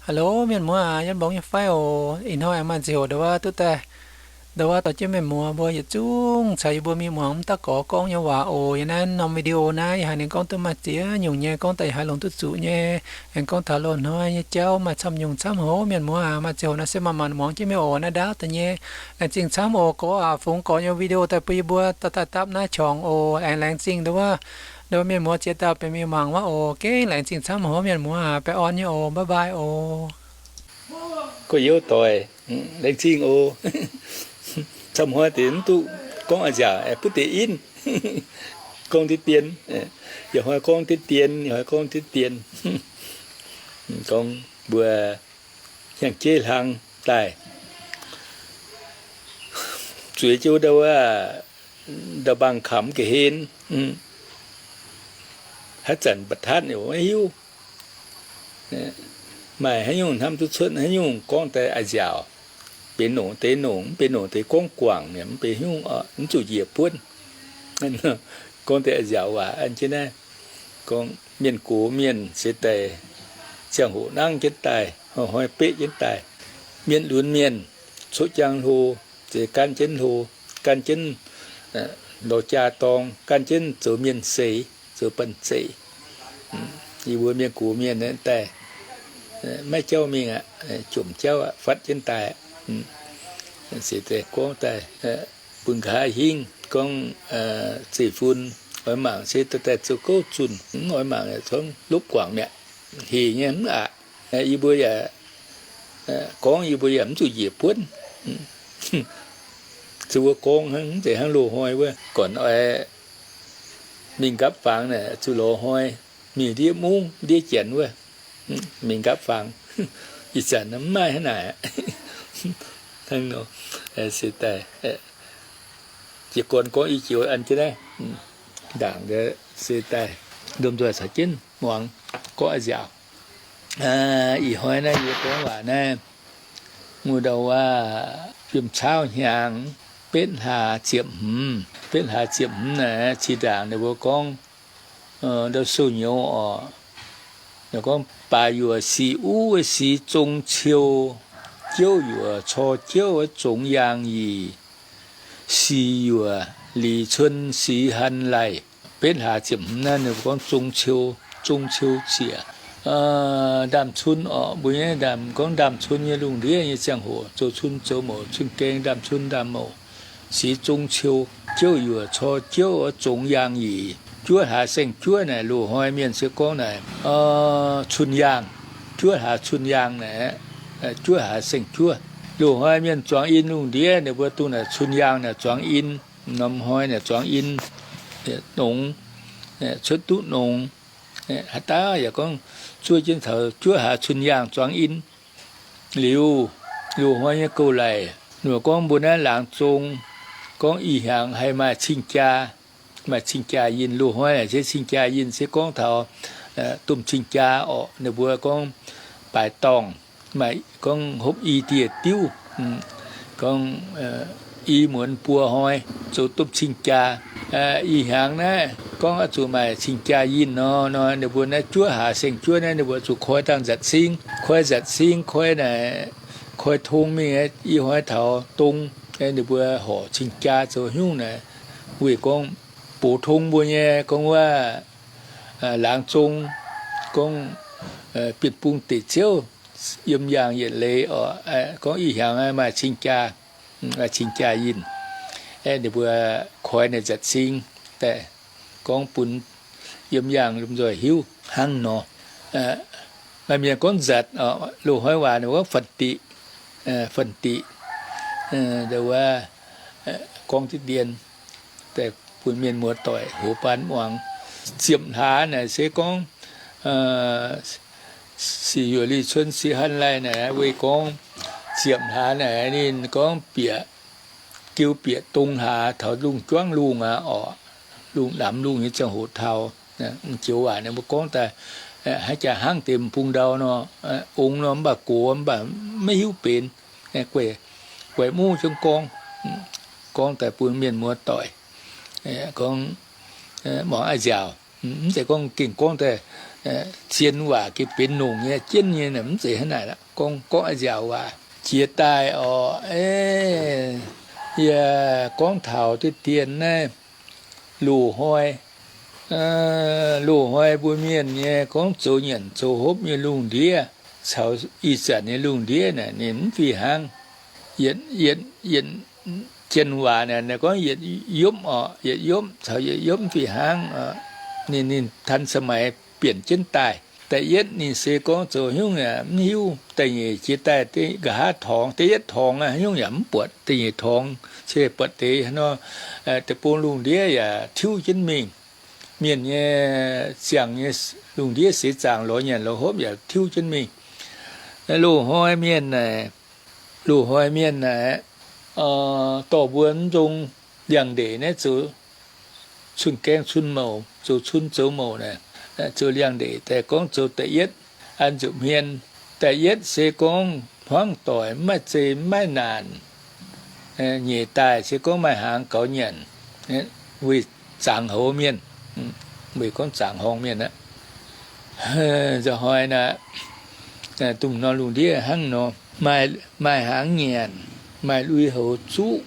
Hello mienh muoz aac, yie mborngz nyei fai oc. Ih hnoi aengx maaih ziangh hoc ndau wuov duqv daaih, ndau wuov dorh jienv mienh muoz mbuo yietc zungv caux yie mbuo mingh muangx mv daux gorx gorngv nyei waac oc. Yiem naaiv norm video naaiv yie haiz ninh gorngv duqv maaih ziex nyungc nyei, gorngv daaih yie haiz longc duqv zuqc nyei. Aengx gorngv taux loz-hnoi nyei jauv maaih camv nyungc camv haic mienh muoz aac. Maaih ziangh hoc naaiv se maaih maanc muangx jienv mingh oc. Naaiv ndaauv deix nyei, laengz zingh camv oc. Gorx aac, fungx gorx nyei video daaih bun yie mbuo daaih dapv naaiv qangx oc. Aengx laengz zingh ndau wuov, ndau wuov mienh muoz ziex dauh benx mienh mangc wuov oc. Gengh laengz zingh camv haic mienh muoz aac. Baengh orn nyei oc. Bye bye oc. Gorx-youz doic, laengz zingh oc. Camv hnoi deix mv duqv gorngv a'nziaauc, butv deix inv. Gorngv deix dien, yaac hnoi gorngv deix dien, yaac hnoi gorngv deix dien. Gorngv mbuo hiaangx jeiv hlang daaih, zueiz jienv ndau wuov, ndau mbaang kamx ga'hlen, haaix zanc mbatv hatv nyei maiv hiuv. Maaih haaix nyungc hnamv duqv cuotv haaix nyungc gorngv daaih a'nziaauc. Benx nongc deix nongc, mv benx nongc deix gorngv guangc, mv benx haaix nyungc, mv zuqc njiec buonv. Gorngv deix a'nziaauc waac an jienv naaiv. Gorngv mienh gox mienh se daaih ziangh hoc nangv jienv daaih, hnoi-hnoi beqv jienv daaih. Mienv lunx mienh coqv jaang hlo, se gan jienv hlo, gan jienv lorz jaa dorng, gan jienv zoux mienh seix, zoux banh zeic. Yie mbuo mienh gox mienh daaih maiv jauv mingh aqv, jomc jauv aqv, fatv jienv daaih. Se daaih gorngv daaih bun nqa'haav hingv gorngv zeiv-fun oix mangc se daaih zoux gouv zunh, mv oix mangc congv lopv guangc mi'aqv. Hec nyei mv aqc. Yie mbuo yaac gorngv yie mbuo yaac mv zuqc njiec buonv. Zuqc wuov gorngv hnangv, mv zeiz hnangv loz-hnoi wuov, gornv oix mingh nqapv fangx naaic zuqc lorz hnoi, mingh ndiev mungv ndiev janx wuov, mingh nqapv fangx. Ih zanc mv maaih hnangv naaic. Hnangv nor, se daaih jiez gorn gorngv i joux an jienv naaiv, ndaangc se daaih lomh nzoih caux jienv muangx gorngv a'nziaauc. Ih hnoi naaiv yie gorngv waac naaiv, mbuo ndau wuov fiem caauv hnyangx betv hlaax ziepc hmz, betv hlaax ziepc hmz naaic, zinh ndaangc ninh mbuo gorngv ndau sou nyouz oc, gorngv baaix yuoqc sic uv sic zong ciou, jouv yuoqc cor jouv zongx yaangh yic, sic yuoqc lic cun sic han laih. Betv hlaax ziepc hmz naaiv ninh mbuo gorngv zong ciou, zong ciou ziec. Ndaamv-cun oc, mbuo nyei ndaamv, gorngv ndaamv-cun nyei lungh ndiev nyei ziangh hoc, zoux cun zoux mouc, cun-gaeng, ndaamv-cun ndaamv-mouc, sic zong ciou, jouv yuoqc cor jouv zongx yaangh yic. Juov hlaax saeng-juov naaic, loz-hnoi mienh se gorngv naaic cun yaangh, juov hlaax cun yaangh naaic, juov hlaax saeng-juov. Loz-hnoi mienh zuangx in lungh ndiev ninh mbuo dongh naaic cun yaangh naaic zuangx in, norm hnoi naaic zuangx in, nongx, cuotv duqv nongx. Haaix dauh yaac gorngv zuov jienv taux juov hlaax cun yaangh zuangx in. Liuz, loz-hnoi nyei gouv-laic, ninh mbuo gorngv mbuo naaiv laangz zong, gorngv ih hnyangx haih maaih cing-jaa, maaih cing-jaa yinh. Loz-hnoi naaic se cing-jaa yinh se gorngv taux domh cing-jaa orqc, ninh mbuo gorngv baaix dorngh, maaih gorngv hopv i dieh diuv, gorngv i muonz buo hnoi zoux domh cing-jaa. Ih hnyangx naaiv gorngv oix zuqc maaih cing-jaa yinh nor, nor ninh mbuo naaiv juov hlaax saeng-juov naaiv ninh mbuo zuqc koi dangh nzatc sing, koi nzatc sing, koi naaic, koi tong mingh. I hnoi taux dong, ninh mbuo horc cing-jaa zoux haaix nyungc naaic, weic gorngv box tong mbuo nyei gorngv wuov laangz zong, gorngv bienh bung deic ziouv yiem yaangh yietc leiz oc, gorngv ih hnyangx maaih cing-jaa, maaih cing-jaa yinh. Ninh mbuo koi naaic nzatc sing daaih, gorngv bun yiem yaangh lomh nzoih hiuv hnangv nor. Maaih mienh gorngv nzatc, loz-hnoi waac ninh gorngv fanh diqc, fanh diqc, wuov, gorngv diqv dien, daaih bun mienh muoz-doic hoz baan muangx. Ziepc hlaax naaic se gorngv sic yuoqc lic cun sic han laih naaic, weic gorngv ziepc hlaax naaic ninh gorngv bieqc, jiu bieqc dong hlaax taux lungh juangv lungh aqv orqc, lungh namx lungh nyei ziangh hoc taux. Joux waac ninh mbuo gorngv daaih hnangv jaax hnangv deix m'bung ndau nor, ong nor mv baac gox mv baac maiv hiuv benx, guaix muv jienv gorngv, gorngv daaih bun mienh muoz-doic gorngv muangx a'nziaauc. Mv zeiz gorngv gengh gorngv daaih zien waac gengh benx longc nyei, jienv nyei, mv zeiz hnangv naaic. Gorngv, gorngv nziaauc waac jiex daaih oc. Yie gorngv taux diqv dien naaiv, loz-hnoi, loz-hnoi mbuo mienh nyei gorngv zoux nyanc zoux hopv nyei lungh ndiev caux ih zanc nyei lungh ndiev naaic ninh mv fih hnangv. Yietc, yietc, yietc, janx waac naaic gorngv yietc yopv oc, yietc yopv caux yietc yopv mv fih hnangv. Ninh, ninh ทันสมัย bienc jienv daaih. Da'yietv ninh se gorngv zoux haaix nyungc yaac mv hiuv. Da'nyeic jiex daaih nqa'haav torngx, da'yietv torngx haaix nyungc yaac mv buatc. Da'nyeic torngx se buatc deix nor, deic-bung lungh ndiev yaac tiuv jienv mingh. Mienh nyei ziangh nyei lungh ndiev seix zaangc lorz nyanc lorz hopv yaac tiuv jienv mingh. Loz-hnoi mienh naaic, loz-hnoi mienh naaic, dorh mbuo mv nzong liangx-ndeic naaiv zoux cun-gaeng cun-mouc, zoux cun zoux mouc naaic, zoux liangx-ndeic daaih gorngv zoux da'yietv an nzipc hmien. Da'yietv se gorngv hmuangv doic mv maaih zei mv maaih naanc. Nyeic daaih se gorngv maaih hnaangx gaux nyanc, weic zaangc houx mienh, weic gorngv zaangc horngh mienh aqv. Nzauh hnoi naaic, dongh norm lungh ndiev hnangv nor, maaih, maaih hnaangx nyanc, maaih lui-houx zuqv,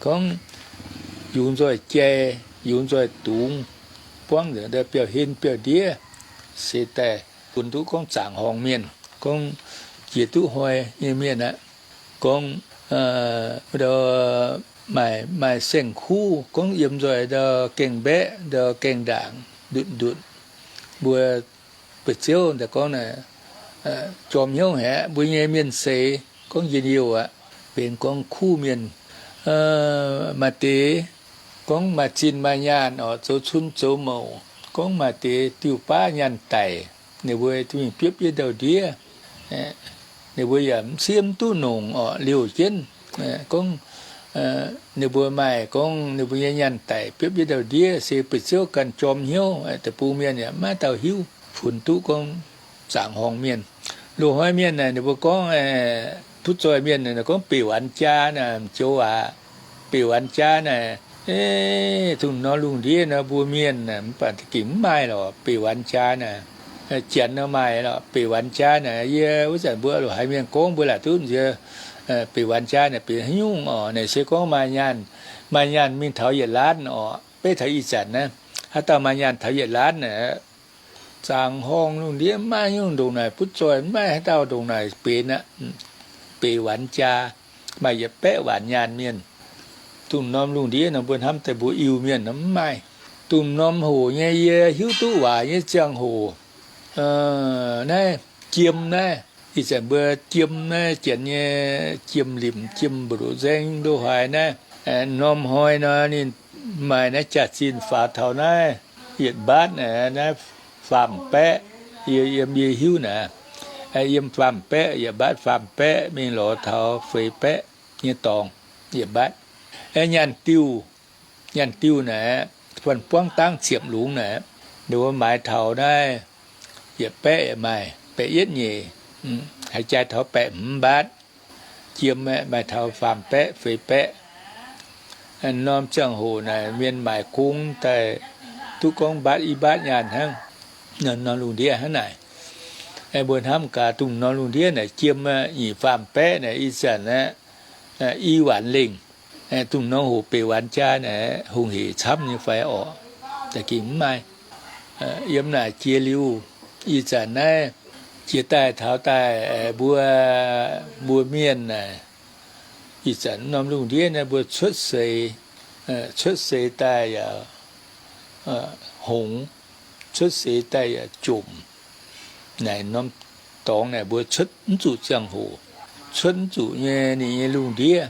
gorngv yungz nzoih jai, yungz nzoih dungz, buangv nzengc ndau biauv-hlen biauv-ndiev seix daaih, bun duqv gorngv zaangc horngh mienh, gorngv jiex duqv hnoi nyei mienh aqv. Gorngv ndau maaih, maaih saeng-kuv, gorngv yiem nzoih ndau gaengh mbaeqv, ndau gaengh ndaangc ndutc ndutc, mbuo buoz-ziouv daaih gorngv naaic, jorm hnyouv haic, mbuo nyei mienh seix gorngv njien-youh aqv. Benx gorngv kuv mienh. Maaih deix gorngv maaih zinh maaih nyaanh oc, zoux cun zoux mouc, gorngv maaih deix diuh baav nyaanh daic, ninh mbuo mingh biopv jienv ndau-ndiev, ninh mbuo yaac mv siev mv duqv nongc oc, liouh jienv. Gorngv ninh mbuo maaih gorngv ninh mbuo nyei nyaanh daic biopv jienv ndau-ndiev se buoz-ziouv ganh jorm hnyouv, deic-bung mienh yaac maiv dauh hiuv, funx duqv gorngv zaangc horngh mienh. Loz-hnoi mienh naaic ninh mbuo gorngv, butv-zoih mienh naaic gorngv beic wanx jaa naaic, joux waac, beic wanx jaa naaic, dongh norm lungh ndiev nor mbuo mienh naaic mv baac gengh mv maaih lorqc, beic wanx jaa naaic. Janx nor maaih lorqc, beic wanx jaa naaic. Yie wuov zanc mbuo loz-hnoi mienh gorngv mbuo laaic duqv nziex beic wanx jaa naaic benx haaix nyungc oc. Naaic se gorngv maaih nyaanh, maaih nyaanh mingh taux yietc laanv oc. Beiv taux ih zanc naaiv, haaix dauh maaih nyaanh taux yietc laanv naaic, zaangc horngh lungh ndiev maiv nyungc ndongc naaic, butv-zoih maiv haaix dauh ndongc naaic benx aqv. Beic wanx jaa, maaih yietc baeqv waanc nyaanh mienh. Dongh norm lungh ndiev nor mbuo hnamv daaih mbuo Iu-Mienh nor mv maaih. Dongh norm hoc nyei yie hiuv duqv waac nyei ziangh hoc naaiv, jiem naaiv, ih zanc mbuo jiem naaiv, janx nyei jiem limc, jiem mbu'ndoqc nzaeng, loz-hnoi naaiv, norm hnoi nor ninh maaih naaiv jaax-zinh faaux taux naaiv yietc mbaatv naaiv, faam-baeqv. Yie yiem yie hiuv naaiv, yiem faam-baeqv, yietc mbaatv faam-baeqv mingh lorz taux feix baeqv nyei dorngx, yietc mbaatv. Nyaanh diuh, nyaanh diuh naaiv, fanh buangv dangv ziepc lungz naaiv, ninh mbuo maaiz taux naaiv yietc baeqv yaac maaih, baeqv yietv nyeic, haaix jaaix taux baeqv hmz mbaatv. Jiem aeqv, maaih taux faam-baeqv feix baeqv. Norm ziangh hoc naaic mienh maaic gong daaih duqv gorngv mbaatv i mbaatv nyaanh hnangv. Norm lungh ndiev hnangv naaic. Mbuo hnamv gaax, dongh norm lungh ndiev naaic jiem aeqv, nyic faam-baeqv naaic ih zanc aeqv, i waanc lengh. Dongh norm hoc beic waanc jaa naaic hungh heic camv nyei fai orqc? Da'gengh mv maaih. Yiem naaic jiex liuz, ih zanc naaiv jiex daaih taux daaih mbuo, mbuo mienh naaic, ih zanc norm lungh ndiev naaiv mbuo cuotv seix, cuotv seix daaih yaac hngongx, cuotv seix daaih yaac jomc. Naaic norm dorngx naaic mbuo cuotv mv zuqc ziangh hoc, cuotv mv zuqc nyei ninh nyei lungh ndiev.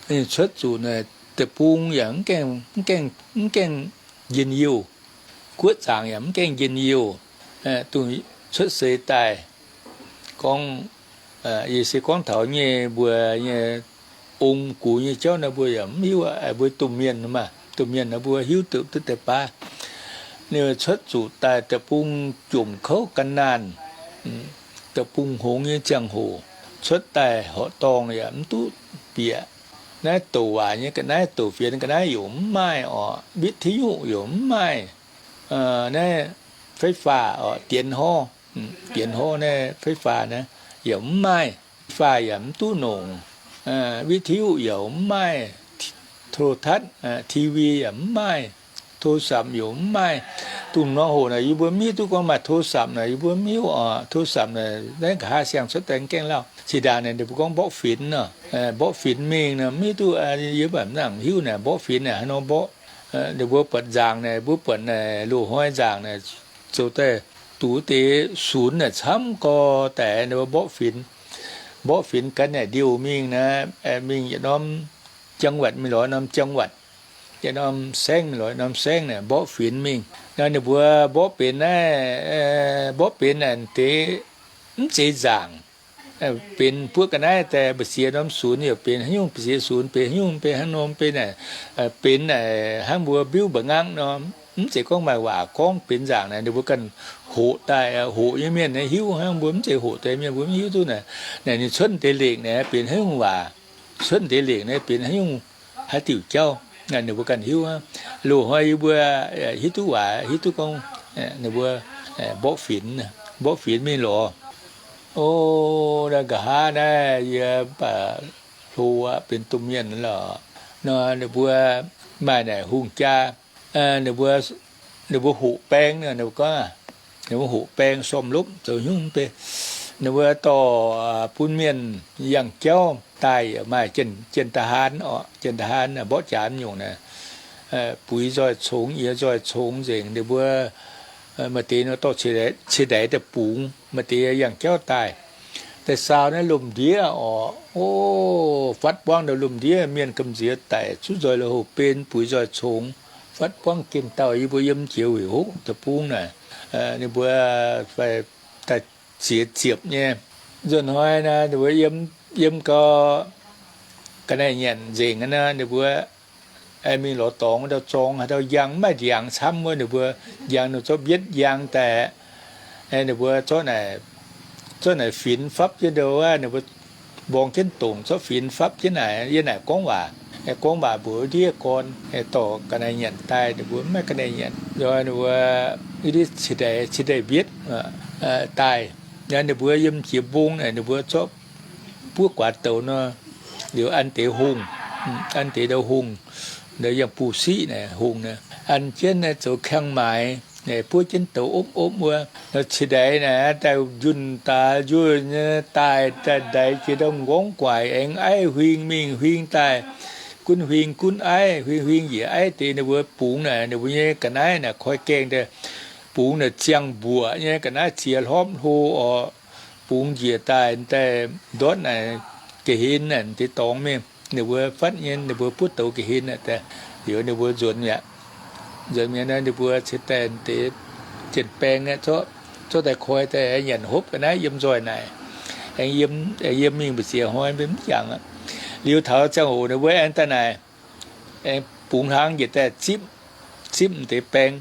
Ninh cuotv zuqc naaic deic-bung yaac mv gaengh, mv gaengh, mv gaengh njien-youh. Guoqv zaangc yaac mv gaengh njien-youh. Dongh cuotv seix daaih gorngv, yie se gorngv taux nyei mbuo nyei ong-gux nyei jauv naaiv mbuo yaac mv hiuv aqv. Mbuo domh mienh maah, domh mienh naaiv mbuo hiuv duqv duqv deix baav. Ninh cuotv zuqc daaih deic-bung jomc kouv gan naanh, deic-bung hngongx nyei ziangh hoc, cuotv daaih horqc dorngh yaac mv duqv bieqc. Naaiv douc waac nyei ga'naaiv, douc fienx ga'naaiv yaac mv maaih orqc, witv tiuv nyungc yaac mv maaih. Naaiv fei faa oc, dienx horv, dienx horv naaiv fei faa naaiv yaac mv maaih, fei faa yaac mv duqv nongc, วิทยุ yaac mv maaih, โทรทัศน์ TV yaac mv maaih, โทรศัพท์ yaac mv maaih. Dongh norm hoc naaic yie mbuo mv hiuv duqv gorngv maaih โทรศัพท์ naaic, yie mbuo mv hiuv oc. โทรศัพท์ naaic naaiv nqa'haav siang cuotv daaih mv gaengh lauh. Zinh ndaangc naaic ninh mbuo gorngv mborqv finx nor, mborqv finx mingh nor mv hiuv duqv, yie mv baac mv nangc hiuv naaic mborqv finx naaic haaix nor mborqv. Ninh mbuo buatc nzaangc naaic, mbuo buatc naaic loz-hnoi nzaangc naaic, zoux daaih duqv deix sunx naaic camv gorx daaih ninh mbuo mborqv finx. Mborqv finx ganh naaic ndiouh mingh naaic, mingh yietc norm จังหวัด mingh lorz norm จังหวัด, yietc norm saengv mingh lorz norm saengv naaic mborqv finx mingh. Naaiv ninh mbuo mborqv benx naaiv, mborqv benx naaic deix mv zeiz nzaangc. Benx buov ga'naaiv daaih, mbu'ziex norm sunx yaac benx haaix nyungc, mbu'ziex sunx benx haaix nyungc, benx hnangv nor, benx naaic, benx naaic hnangv mbuo mbiuv mba'ngaangv nor. Mv zeiz gorngv maaih waac gorngv benx nzaangc naaic, ninh mbuo ganh hoqc daaih, hoqc nyei mienh naaiv hiuv hnangv, mbuo mv zeiz hoqc deix mienh mbuo mv hiuv duqv naaic. Naaic ninh cuotv deix lengc naaic benx haaix nyungc waac, cuotv deix lengc naaiv benx haaix nyungc, haaix diuc jauv, ninh mbuo ganh hiuv hnangv. Loz-hnoi yie mbuo hiuv duqv waac, hiuv duqv gorngv ninh mbuo mborqv finx, mborqv finx mingh lorz. O, naaiv nqa'haav naaiv yie mv baac hlo aqv, benx domh mienh lorqc. Nor ninh mbuo maaih naaic hungh jaa, ninh mbuo, ninh mbuo hoqc baeng, ninh mbuo gorngv, ninh mbuo hoqc baeng ซ่ອມรบ zoux haaix nyungc mv bei. Ninh mbuo dorh bun mienh yangh jauv daaih yaac maaih jien, jien-da'haan oc, jien-da'haan mborqv jaax nyungc naaic, buix nzoih congx, yie nzoih congx nzengc. Ninh mbuo maaih deix nor dorh cie ndaix daaih bungx, maaih deix yangh jauv daaih. Daaih saau naaiv lomh ndiev oc, o, fatv buangv ndau lomh ndiev, mienh gamh nziex daic zuqc nzoih lui-houx ben, buix nzoih congx, fatv buangv gengh dauh yie mbuo yiem jiex weic hopv deic-bung naaic, ninh mbuo fai daaih ziex ziepc nyei. Nzuonx hnoi naaic ninh mbuo yiem, yiem gau ga'naaiv nyanc nzengc naaic, ninh mbuo mingh lorz dorngx ndau zorng haaix dauh njang, mv maaih ndiangx camv wuov, ninh mbuo njang nor zorqv mbietv njang daaih, ninh mbuo zorqv naaic, zorqv naaic finx fapv jienv ndau wuov, ninh mbuo mborngz jienv dongc zorqv finx fapv jienv naaic. Yie naaic gorngv waac, gorngv waac mbuox ndiev gorn, dorh ga'naaiv nyanc daaih, ninh mbuo mv maaih ga'naaiv nyanc, ninh mbuo ndiev cie ndaix, cie ndaix mbietv daaih. Ninh mbuo yiem jiex mbong naaic, ninh mbuo zorqv buov guaax douz nor, liuz an deix hungh, an deix ndau hungh, ndau yangh bung siqv naaic hungh naaic, an jienv naaic zoux kang maaiz, buov jienv douz opv opv wuov. Cie ndaix naaic daaih njunh daaih njunh nyei daaih, daaih ndaix jiex ndau nqorngv guaic aengx aiv huing mingh huing daaih, gunv huing gunv aiv, huing huing njiec aiv deix. Ninh mbuo bungx naaic, ninh mbuo nyei ga'naaiv naaic koi gaengh daaih, bungx naaic ziangh mbuoqc nyei ga'naaiv ziex hlopv hlo oc. Bungx njiec daaih daaih ndortv naaic ga'hlen naaic deix dorngx mingh. Ninh mbuo fatv nyei, ninh mbuo buov douz ga'hlen naaic daaih, liuz ninh mbuo nzuonx mi'aqv. Nzuonx mi'aqv nor, ninh mbuo cingx daaih deix jien-baeng naaiv zorqv, zorqv daaih koi daaih nyanc hopv ga'naaiv yiem nzoih naaic. Aengx yiem, aengx yiem mingh mbu'ziex hnoi mv jangx aqv. Liuz taux ziangh hoc ninh mbuo aengx daaih naaic, aengx bungx hlang njiec daaih zipv, zipv deix baeng,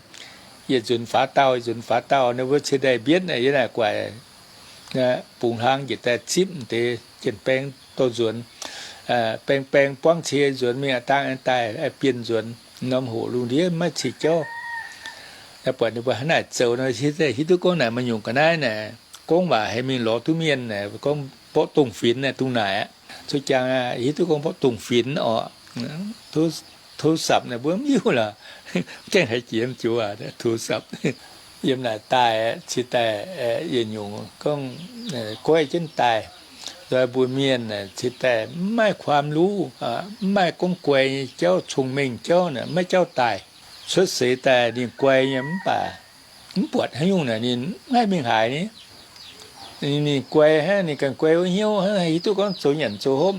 yietc nzunc faaux daauh, yietc nzunc faaux daauh, ninh mbuo cie ndaix mbietv naaic yiem naaic guaic bungx hlang njiec daaih zipv deix jien-baeng dorh nzuonx. Baeng baeng buangv cie nzuonx mingh aqv, dangh aengx daaih bienh nzuonx. Norm hoc lungh ndiev maiv cing jauv. Buatc ninh mbuo hnangv naaic zoux nor, hiuv duqv gorngv naaic maaih nyungc ga'naaiv naaic, gorngv waac haiz mingh lorz duqv mienh naaic, gorngv mborqv dongh finx naaic dongh naaic aqv. Cuotv jangx hiuv duqv gorngv mborqv dongh finx oc. โทรศัพท์ naaic mbuo mv hiuv lorqc. Gaengh haiz jiex mv joux aqv, โทรศัพท์. Yiem naaic daaih cingx daaih yietc nyungc gorngv goiv jienv daaih, nzoih mbuo mienh cingx daaih mv maaih ความรู้, mv maaih gorngv guai nyei jauv, 聪明 jauv naaic maiv jauv daaih. Cuotv seix daaih ninh guai nyei mv baac mv buatc haaix nyungc naaic ninh mv haih mingh haaix ni. Ninh guai hnangv, ninh ganh guai wuov hnyouv hnangv, hiuv duqv gorngv zoux nyanc zoux hopv,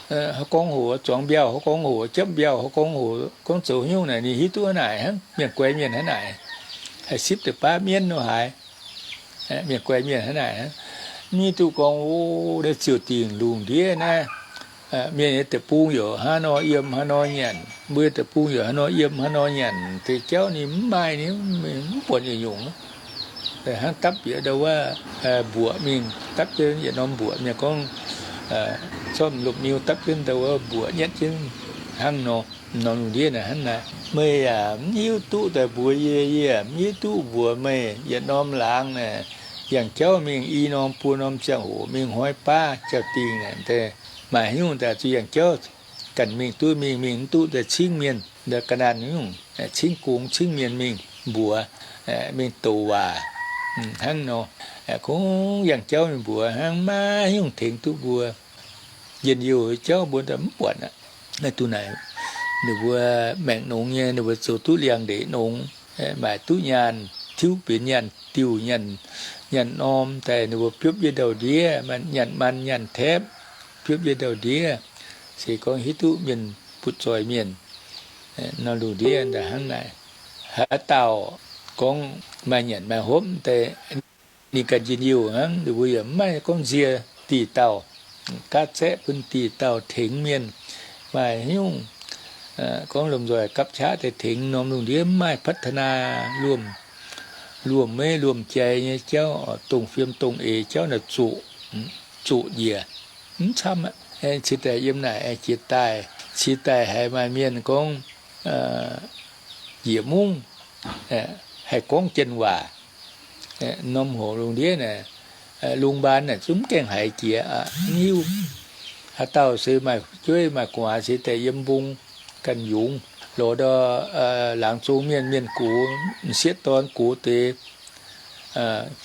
haaix gorngv hoc zuangx mbiauh, haaix gorngv hoc japv mbiauh, haaix gorngv hoc gorngv zoux haaix nyungc naaic ninh hiuv duqv hnangv naaic hnangv. Mienh guai mienh hnangv naaic, haih sipv deix baav mienv nor haaix. Mienh guai mienh hnangv naaic hnangv. Mv hiuv duqv gorngv, o, naaiv ziouc dingc lungh ndiev naaiv, mienh nyei deic-bung yaac hnangv nor yiem, hnangv nor nyanc, mbuo nyei deic-bung yaac hnangv nor yiem, hnangv nor nyanc, deix jauv ninh mv maaih, ninh mv buatc yietc nyungc. Hnangv dapv bieqc ndau wuov mbuoqc mingh, dapv jienv yietc norm mbuoqc mingh gorngv, zorqv lopc miu dapv jienv ndau wuov mbuoqc nyetv jienv hnangv nor. Norm lungh ndiev naaic hnangv naaic, meih yaac mv hiuv duqv daaih mbuox yie, yie mv hiuv duqv mbuox meih. Yietc norm laangz naaic, yangh jauv mingh i norm buo norm ziangh hoc mingh hnoi baav jauv-dingh naaic, maaih haaix nyungc daaih zuqc yangh jauv ganh mingh duqv mingh, mingh mv duqv daaih cingv mienh, ga'naanh nyungc cingv gong cingv mienh mingh mbuox, mingh douc waac hnangv nor. Kungx yangh jauv mingh mbuox hnangv, maiv haaix nyungc tengx duqv mbuo. Njien-youh jauv mbuo mv buatc aqv. Naaiv duqv naaic, ninh mbuo maengc nongx nyei, ninh mbuo zoux duqv liangx-ndeic nongx, maaic duqv nyaanh tiuv benx nyaanh diuh, nyaanh norm daaih, ninh mbuo biopv yie ndau-ndiev, nyaanh maan nyaanh taepv, biopv yie ndau-ndiev. Se gorngv hiuv duqv mienh butv-zoih mienh, norm lungh ndiev daaih hnangv naaic. Haaix dauh gorngv maaih nyanc maaih hopv daaih, ninh ganh njien-youh hnangv, ninh mbuo yaac mv maaih gorngv nzie diuh dauh, gaatv zaeqv bun diuh dauh tengx mienh. Maaih haaix nyungc gorngv lomh nzoih gapv qaqv daaih tengx, norm lungh ndiev mv maaih พัฒนา luomh, luomh meiv luomh jai nyei jauv, dongh fiem dongh eix jauv naaic zoqc, zoqc njiec, mv camv aqv. Cingx daaih yiem naaic jiex daaih, cingx daaih haiz maaih mienh gorngv njiec mungv, haih gorngv janx-waac. Norm hoc lungh ndiev naaic, lungh mbaan naaic zungv mv gaengh haiz jiex, mv hiuv. Haaix dauh se maaih fu'jueiv maaih gu'nguaaz se daaih yiem mbong ganh yungz, lorz ndau laangz zong mienh, mienh gox, m'sieqv dorn gox deix,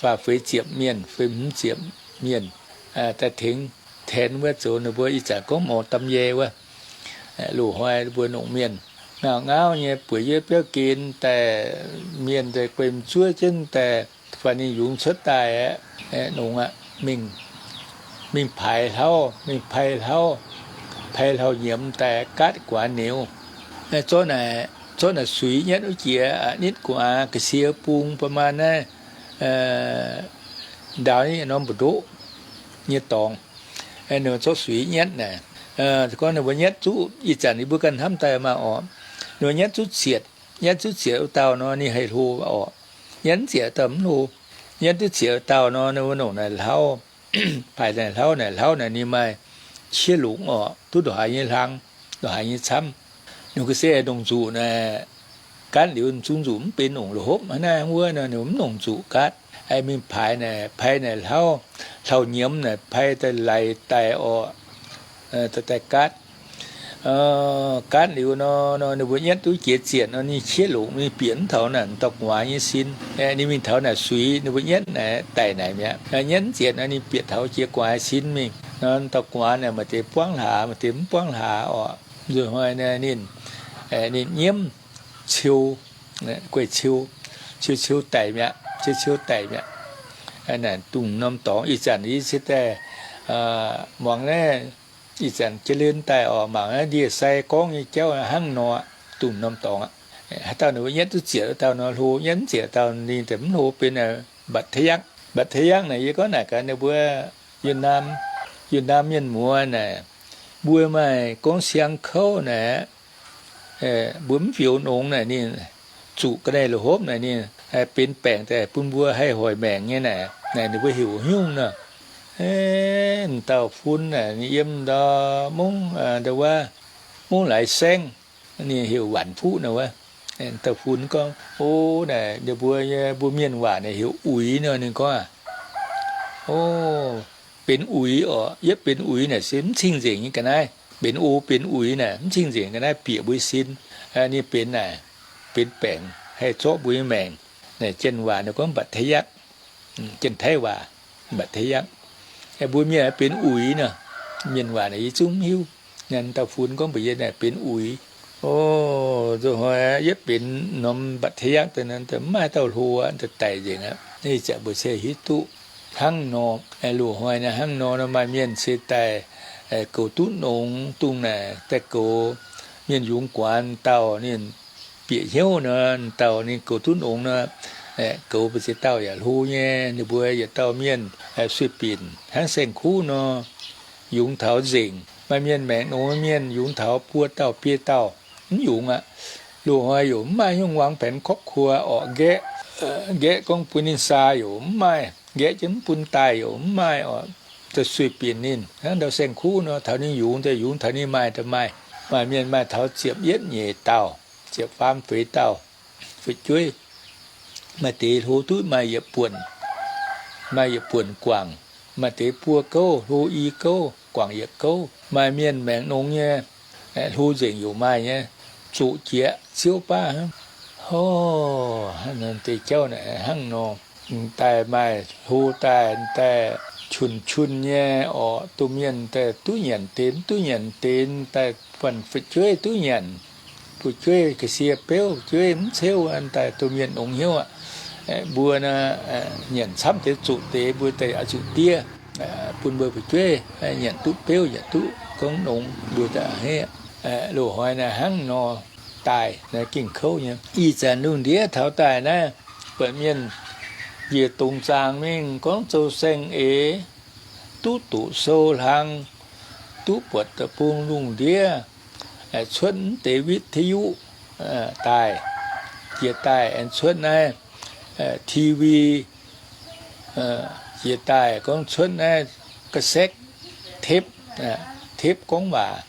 faah feix ziepc mienh, feix hmz ziepc mienh, daaih tengx, tengx wuov zoux ninh mbuo ih zanc gorngv morz dam ye wuov, loz-hnoi mbuo nongc mienh ngauh ngauv nyei bueix yie biauv gen daaih, mienh daaih guei m'zuov jienv daaih, fai ninh yungz cuotv daaih aqv, nongc aqv, mingh, mingh paaix hlauv, mingh paaix hlauv, paaix hlauv-nyiemz daaih gaatv guaax niuz. Zorqv naaic, zorqv naaic suix nyatv wuov jiex nitv gu'nguaaz ga'sie bung ประมาณ naaiv, ndaaux nyei norm mbu'ndoqv nyei dorngx. Ninh zorqv suix nyatv naaic, gorngv ninh mbuo nyatv zuqv, ih zanc ninh mbuo ganh hnamv daaih maah orqc, ninh mbuo nyatv zuqv zietc, nyatv zuqv zietc wuov dauh nor ninh haih hlo orqc. Nyatv mv zietc dauh mv hlo. Nyatv duqv zietc dauh nor ninh mbuo nongc naaic hlauv, paaix naaic hlauv, naaic hlauv naaic ninh maaih qiex longc orqc, duqv ndongc haaix nyei hlang, ndongc haaix nyei camv. Ninh ga'sie nongc nzuqc naaic, gaatv liuz zungv nzuqc mv benx, nongc loz-hopv hnangv naaiv wuov nor ninh mv nongc nzuqc gaatv. Mingh paaix naaic, paaix naaic hlauv, hlauv-nyiemz naaic paaix daaih laaix daic orqc, daaih gaatv. Gaatv liuz nor, ninh mbuo nyatv duqv jiex zienc nor ninh qiex longc, ninh bieqc mv taux naaic dauh gu'nguaaz nyei sin. Ninh mingh taux naaic suix ninh mbuo nyatv naaic daic naaic mi'aqv. Nyatv mv zienc nor ninh bieqc taux jiex gu'nguaaz sin mingh nor, dauh gu'nguaaz naaic maaih deix buangv hlaax, maaih deix mv buangv hlaax orqc. Nzuih hnoi naaic ninh, ninh nyiemv ciou, guei ciou, ciou ciou daic mi'aqv, ciou ciou daic mi'aqv. Naaic dongh norm dorngx ih zanc yie se daaih muangx naaiv, ih zanc jiex liuz daaih orqc, mangc naaiv ndie-sai gorngv nyei jauv hnangv nor, dongh norm dorngx aqv. Haaix dauh ninh mbuo nyatv duqv zietc dauh nor hlo, nyatv mv zietc dauh ninh daaih mv hlo, benx mba'taiv yakv. Mba'taiv yakv naaic yie gorngv naaic gaax ninh mbuo Yietc Naamh, Yietc Naamh mienh muoz naaic, mbuo maaih gorngv siang kouv naaic, mbuo mv fioux nongx naaic ninh zuqc ga'naaiv loz-hopv naaic ninh benx baengc daaih bun mbuo haih hoic maengc nyei naaic, naaic ninh mbuo heuc haaix nyungc nor. Dauh fun naaic ninh yiem ndau mungv, ndau wuov mungv Laaix Saengv, ninh heuc Waanc Fuqv naaic wuov. Dauh fun gorngv, o, naaic ninh mbuo, mbuo mienh waac naaic heuc uix nor. Ninh gorngv, o, benx uix orqc. Yietv benx uix naaic se mv cing-nzengc nyei ga'naaiv. Benx o benx uix naaic mv cing-nzengc ga'naaiv, bieqc mbuo sin. Ninh benx naaic, benx baengc haih zorqv mbuo nyei maengc. Naaic janx waac ninh gorngv mba'taiv yakv, janx-taiv waac, mba'taiv yakv. Mbuo mienh benx uix nor. Mienh waac naaic yie zungv mv hiuv. Naaic dauh fun gorngv mbuox yie naaic benx uix. O, nzunc hnoi yietv benx norm mba'taiv yakv daaih, mv maaih dauh hlo, daaih daic nzengc aqv. Ih zanc mbuo se hiuv duqv hnangv nor. Loz-hnoi naaiv hnangv nor, maaih mienh se daaih goux duqv nongx, dongh naaic daaih goux mienh yungz guaax dauh ninh bieqc hnyouv nor, dauh ninh goux duqv nongx nor, goux mbu'ziex dauh yaac hlo nyei. Ninh mbuo yietc dauh mienh sueih binc hnangv saeng-kuv nor, yungz taux nzengc. Maaih mienh maengc nongx mienh yungz taux buo dauh biei dauh mv yungz aqv. Loz-hnoi yaac mv maaih nyungc วางแผนครอบครัว orqc. Nqaeqv, nqaeqv gorngv bun ninh saa yaac mv maaih, nqaeqv jienv mv bun daaih yaac mv maaih orqc. Da'sueih binc ninh hnangv ndau saeng-kuv nor, taux ninh yungz daaih yungz, taux ninh maaih daaih maaih. Maaih mienh maaih taux ziepc yietv nyeic dauh, ziepc faam feix dauh fu'jueiv. Maaih deix hlo duqv maaih yietc buonc, maaih yietc buonc guangc. Maaih deix buo gouv, hlo i gouv, guangc yietc gouv. Maaih mienh maengc nongx nyei, hlo nzengc yaac maaih nyei, zuqc jiex ziouv baav hnangv. Hov, deix jauv naaic hnangv nor. Daaih maaih hlo daaih, daaih qun-qun nyei orqc, domh mienh daaih duqv nyanc deix, mv duqv nyanc deix, daaih buatc fu'jueiv duqv nyanc, fu'jueiv ga'sie beuv, fu'jueiv mv ceuv, daaih domh mienh nongx hnyouv aqv. Mbuo naaic nyanc camv deix zuqc deix, mbuo daaih oix zuqc diev bun mbuo fu'jueiv nyanc duqv beuv, nyanc duqv gorngv nongx, mbuo daaih a'hneiv. Loz-hnoi naaic hnangv nor daaih, naaiv gengh kouv nyei. Ih zanc lungh ndiev taux daaih naaiv, buatc mienh njiec dongz zaangc mingh gorngv zoux saeng-eix, duqv doqc sou hlang, duqv buatc deic-bung lungh ndiev, cuotv mv deix วิทยุ daaih, jiex daaih aengx cuotv naaiv ทีวี jiex daaih gorngv cuotv naaiv กาเซ็ต tape, tape gorngv waac,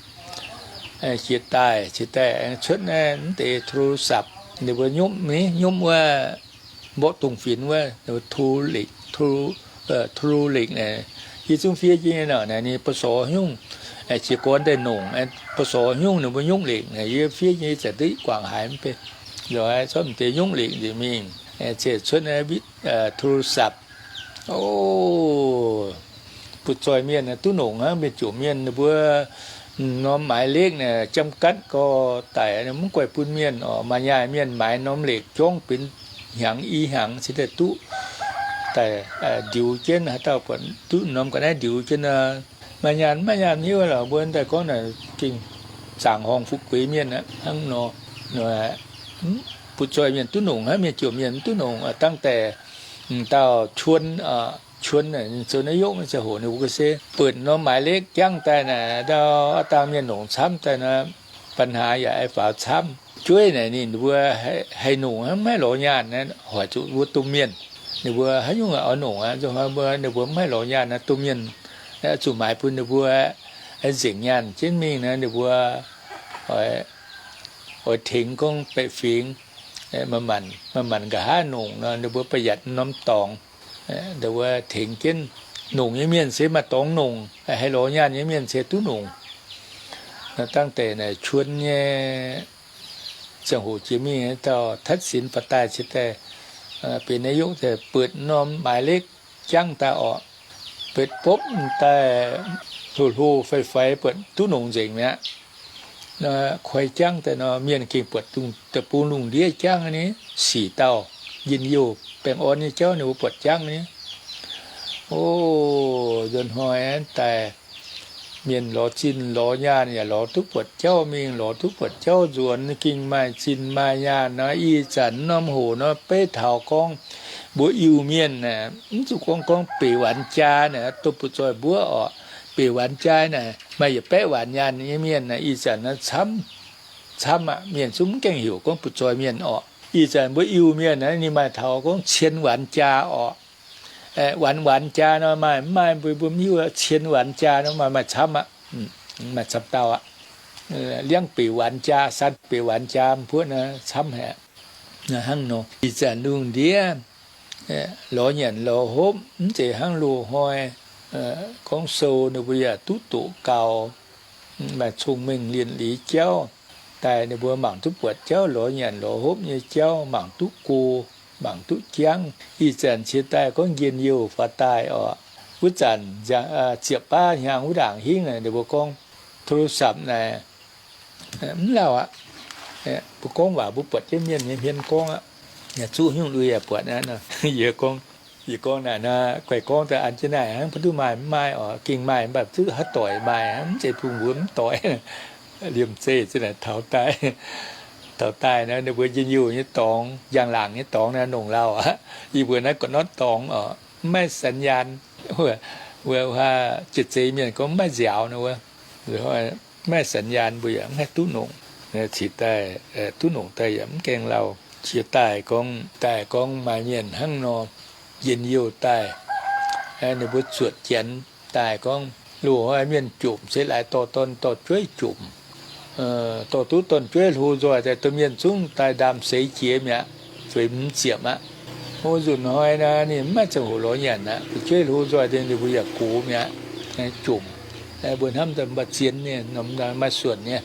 jiex daaih, jiex daaih aengx cuotv naaiv mv deix โทรศัพท์ ninh mbuo nyomv, nyomv wuov mborqv dongh fienx wuov, โทรเหล็ก naaic, yie zungv fiev jienv nyei nor, naaic ninh ปส. nyungc, jiez gorn daaih nongc, ปส. nyungc ninh mbuo nyomv lekc, naaic yie fiev nyei zanc duqv guangc haiz mv bei. Lorqc, zorqv mv deix nyomv lekc nzengc mingh, ziouc cuotv naaiv โทรศัพท์ O, butv-zoih mienh duqv nongc hnangv, mienh jomc mienh ninh mbuo norm หมายเลข naaic จำกัด gau daic, mv guaih bun mienh oc. Maaih nyaai mienh maaiz norm lekc jorngv benx hnyangx i hnyangx cingx daaih duqv daaih ndiux jienv, haaix dauh buatc duqv norm ga'naaiv ndiux jienv nor. Maaih nyaanh maiv maaih nyaanh hiuv lorqc, mbuo daaih gorngv naaic gengh zaangc horngh fu'jueiv mienh aqv hnangv nor. Butv-zoih mienh duqv nongc hnangv, mienh jomc mienh mv duqv nongc. Dangh deix dauh Chuon, Chuon zoux naaiv yopv nyei ziangh hoc ninh mbuo se buonc norm หมายเลข jangv daaih naaic, ndau aav dangh mienh nongc camv daaih nor, ปัญหา yaac aengx faaux camv. Jueiv naaic ninh mbuo haih nongc hnangv, maiv lorz nyaanh, hoic zuqc mbuo domh mienh. Ninh mbuo haaix nyungc oix nongc aqv, ninh mbuo maiv lorz nyaanh nor, domh mienh zuqc maaiz bun ninh mbuo nzengc nyaanh jienv mingh nor, ninh mbuo oix tengx gorngv baeqc fingx, manc-manc nqa'haav nongc nor, ninh mbuo ประหยัด norm dorngx. Ninh mbuo tengx jienv nongc nyei mienh se maaih dorngx nongc, haih lorz nyaanh nyei mienh se duqv nongc. Dangh deix naaic Chuon nyei ziangh hoc jiex mingh, dauh ทักษิณ faaux daaih cingx daaih benx นายก daaih buatc norm หมายเลข jangv daaih orqc, buatc bopv daaih hlo hlo faix faix buatc duqv nongc nzengc mi'aqv. Koi jangv daaih nor, mienh gengh buatc deic-bung lungh ndiev jangv ni, sic dauh njien-youh baengh orn nyei jauv ninh mbuo buatc jangv ni. O, nzuonx hnoi daaih mienh lorz zinh lorz nyaanh yaac lorz duqv buatc jauv mingh, lorz duqv buatc jauv nzuonx, gengh maaih zinh maaih nyaanh nor, ih zanc norm hoc nor beiv taux gorngv mbuo Iu-Mienh naaic, mv zuqc gorngv gorngv beic 玩家 naaic, dongh butv-zoih mbuov orqc, beic 玩家 naaic maaih yietc baeqv waanc nyaanh nyei mienh naaic, ih zanc naaiv camv, camv aqv. Mienh zungv mv gaengh heuc gorngv butv-zoih mienh orqc. Ih zanc mbuo Iu-Mienh naaiv ninh maaih taux gorngv 千玩家 orqc. 玩玩家 nor maaih, mv maaih, mbuo mbuo mv hiuv aqv. 千玩家 nor maaih, maaih camv aqv. Maaih camv dauh aqv. Liangv beic 玩家, san beic 玩家 mbuov naaiv camv haic. Hnangv nor, ih zanc lungh ndiev lorz nyanc lorz hopv mv zeiz hnangv loz-hnoi. Gorngv sou ninh mbuo yaac duqv doqc gaux, maaih cong-mengh lienh liz jauv daaih, ninh mbuo mangc duqv buatc jauv, lorz nyanc lorz hopv nyei jauv mangc duqv go, mangc duqv jangv. Ih zanc ciex daaih gorngv njien-youh faaux daaih orqc, wuov zanc ziepc baav hnyangx wuov ndaangc hingv naaic, ninh mbuo gorngv โทรศัพท์ naaic, mv lauh aqv. Mbuo gorngv waac mbuo buatc jienv mienh nyei hmien gorngv aqv. Yaac zuqv nyungc lui yaac buatc aqv. Yie gorngv, yie gorngv naaic nor, guaih gorngv daaih an jienv naaic hnangv, mv duqv maaih, mv maaih orqc, gengh maaih mv baac zuqc haaix doic maaih, mv zeiz bun mbuo mv doic. Liemh zeih zinh naaic taux daaih, taux daaih nor ninh mbuo njien-youh nyei dorngx, njang-laangc nyei dorngx naaiv nongc lauh aqv. Yie mbuo naaiv ga'notv dorngx orqc, mv maaih สัญญาณ, wuov, wuov, jiex zeiz mienh gorngv mv maaih nziaaux nor wuov. Mv maaih สัญญาณ mbuo yaac mv haih duqv nongc. Cingx daaih duqv nongc daaih yaac mv gaengh lauh. Qiex daaih gorngv, daaih gorngv maaih mienh hnangv nor njien-youh daaih, ninh mbuo zuotc janx daaih gorngv, loz-hnoi mienh jomc se laaix dorh dorn dorh jueiv jomc. dorh duqv dorn-jueiv hlo nzoih daaih, domh mienh zungv daaih ndaam seix jiex mi'aqv, feix hmz ziepc aqv. Hlo nzunc hnoi naaic ninh mv maaih ziangh hoc lorz nyanc aqv. Fu'jueiv hlo nzoih daaih ninh mbuo yaac gox mi'aqv, jomc. Mbuo hnamv daaih mv baac zien nyei, norm maaih suonc nyei,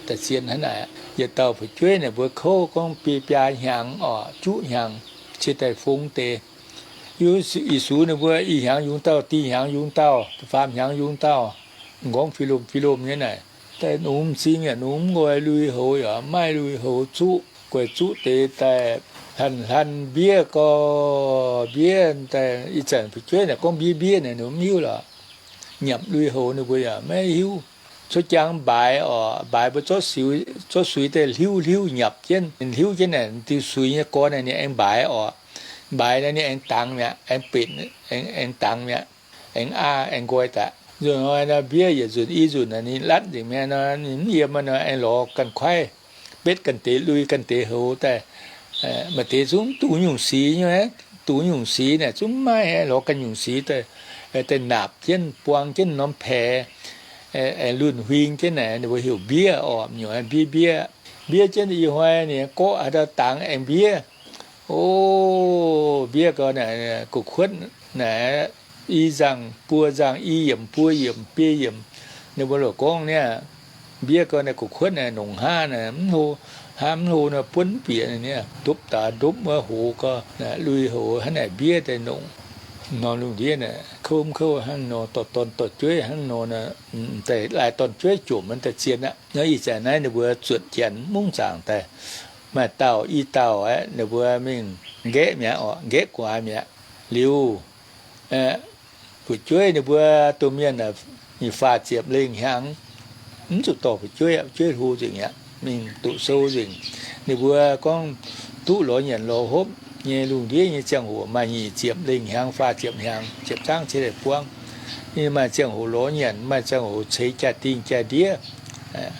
daaih zien hnangv naaic. Yietc dauh fu'jueiv naaic mbuo kouv gorngv biei biaa hnyangx orqc, juqv hnyangx, ciex daaih fong deix. Yie, ih sux ninh mbuo ih hnyangx yungz dauh, dieh hnyangx yungz dauh, faam hnyangx yungz dauh, m'nqorngv fih lomh fih lomh nyei naaic. Daaih nungx m'zing yaac nungx nqoi, lui-houx yaac mv maaih lui-houx zuqv, guaix zuqv deix daaih hlan hlan mbiev gau, mbiev daaih ih zanc fu'jueiv naaic gorngv mbiev mbiev naaic ninh mv hiuv lorqc. Nyanc lui-houx ninh mbuo yaac maiv hiuv. Cuotv jangx mbaaix orqc, mbaaix mbuo zorqv suix daaih hliuv hliuv nyapc jienv, ninh hliuv jienv naaic diuh suix nyei gorn naaic ninh aengx mbaaix orqc. Mbaaix naaic ninh aengx dangx mi'aqv, aengx benx, aengx dangx mi'aqv, aengx aa, aengx nqoi daaih. Nzunc hnoi nor mbiev yietc nzunc i nzunc naaic ninh latv nzengc mi'aqv nor, ninh mv yiem nor aengx lorz ganh kuaaiv, betv ganh deix lui ganh deix houx daaih. Maaih deix zungv duqv nyungc sic nyei, duqv nyungc sic naaic zungv maiv lorz ganh nyungc sic daaih, daaih naapc jienv buang jienv norm paix, aengx lunh huing jienv naaic ninh mbuo heuc mbiev orqc, nyungc mbiev mbiev. Mbiev jienv ih hnoi ninh gorqv haaix dauh dangx aengx mbiev. O, mbiev gau naaic, gu'kuotv naaic, i nzangh buo nzangh, i yiemc buo yiemc biei yiemc. Ninh mbuo loc gorngv niaa, mbiev gau naaic gu'kuotv naaic nongc hnangv naaic, mv hlo, hnangv mv hlo nor buonv bieqc niaa, ndopv daaih ndopv wuov hoz gau, lui-houx hnangv naaic mbiev daaih nongc. Norm lungh ndiev naaic kouv mv kouv hnangv nor, dorh dorn dorh jueiv hnangv nor, daaih laaih dorn-jueiv jomc daaih zien aqv. Nor ih zanc naaiv ninh mbuo zuotc janx mungv zaangc daaih, maaih dauh i dauh aeqv, ninh mbuo mingh nqaeqv mi'aqv orqc, nqaeqv gu'nguaaz mi'aqv. Liuz, fu'jueiv ninh mbuo domh mienh, ninh faah ziepc lengh hnyangx, mv zuqc dorh fu'jueiv aqv, fu'jueiv hlo nzengc aqv, mingh doqc sou nzengc. Ninh mbuo gorngv duqv lorz nyanc lorz hopv nyei lungh ndiev nyei ziangh hoc maaih nyic ziepc lengh hnyangx, faah ziepc hnyangx, ziepc zaangv ceix daaih buangv. Ninh maaih ziangh hoc lorz nyanc, maaih ziangh hoc ceix jaa-dingh jaa-ndiev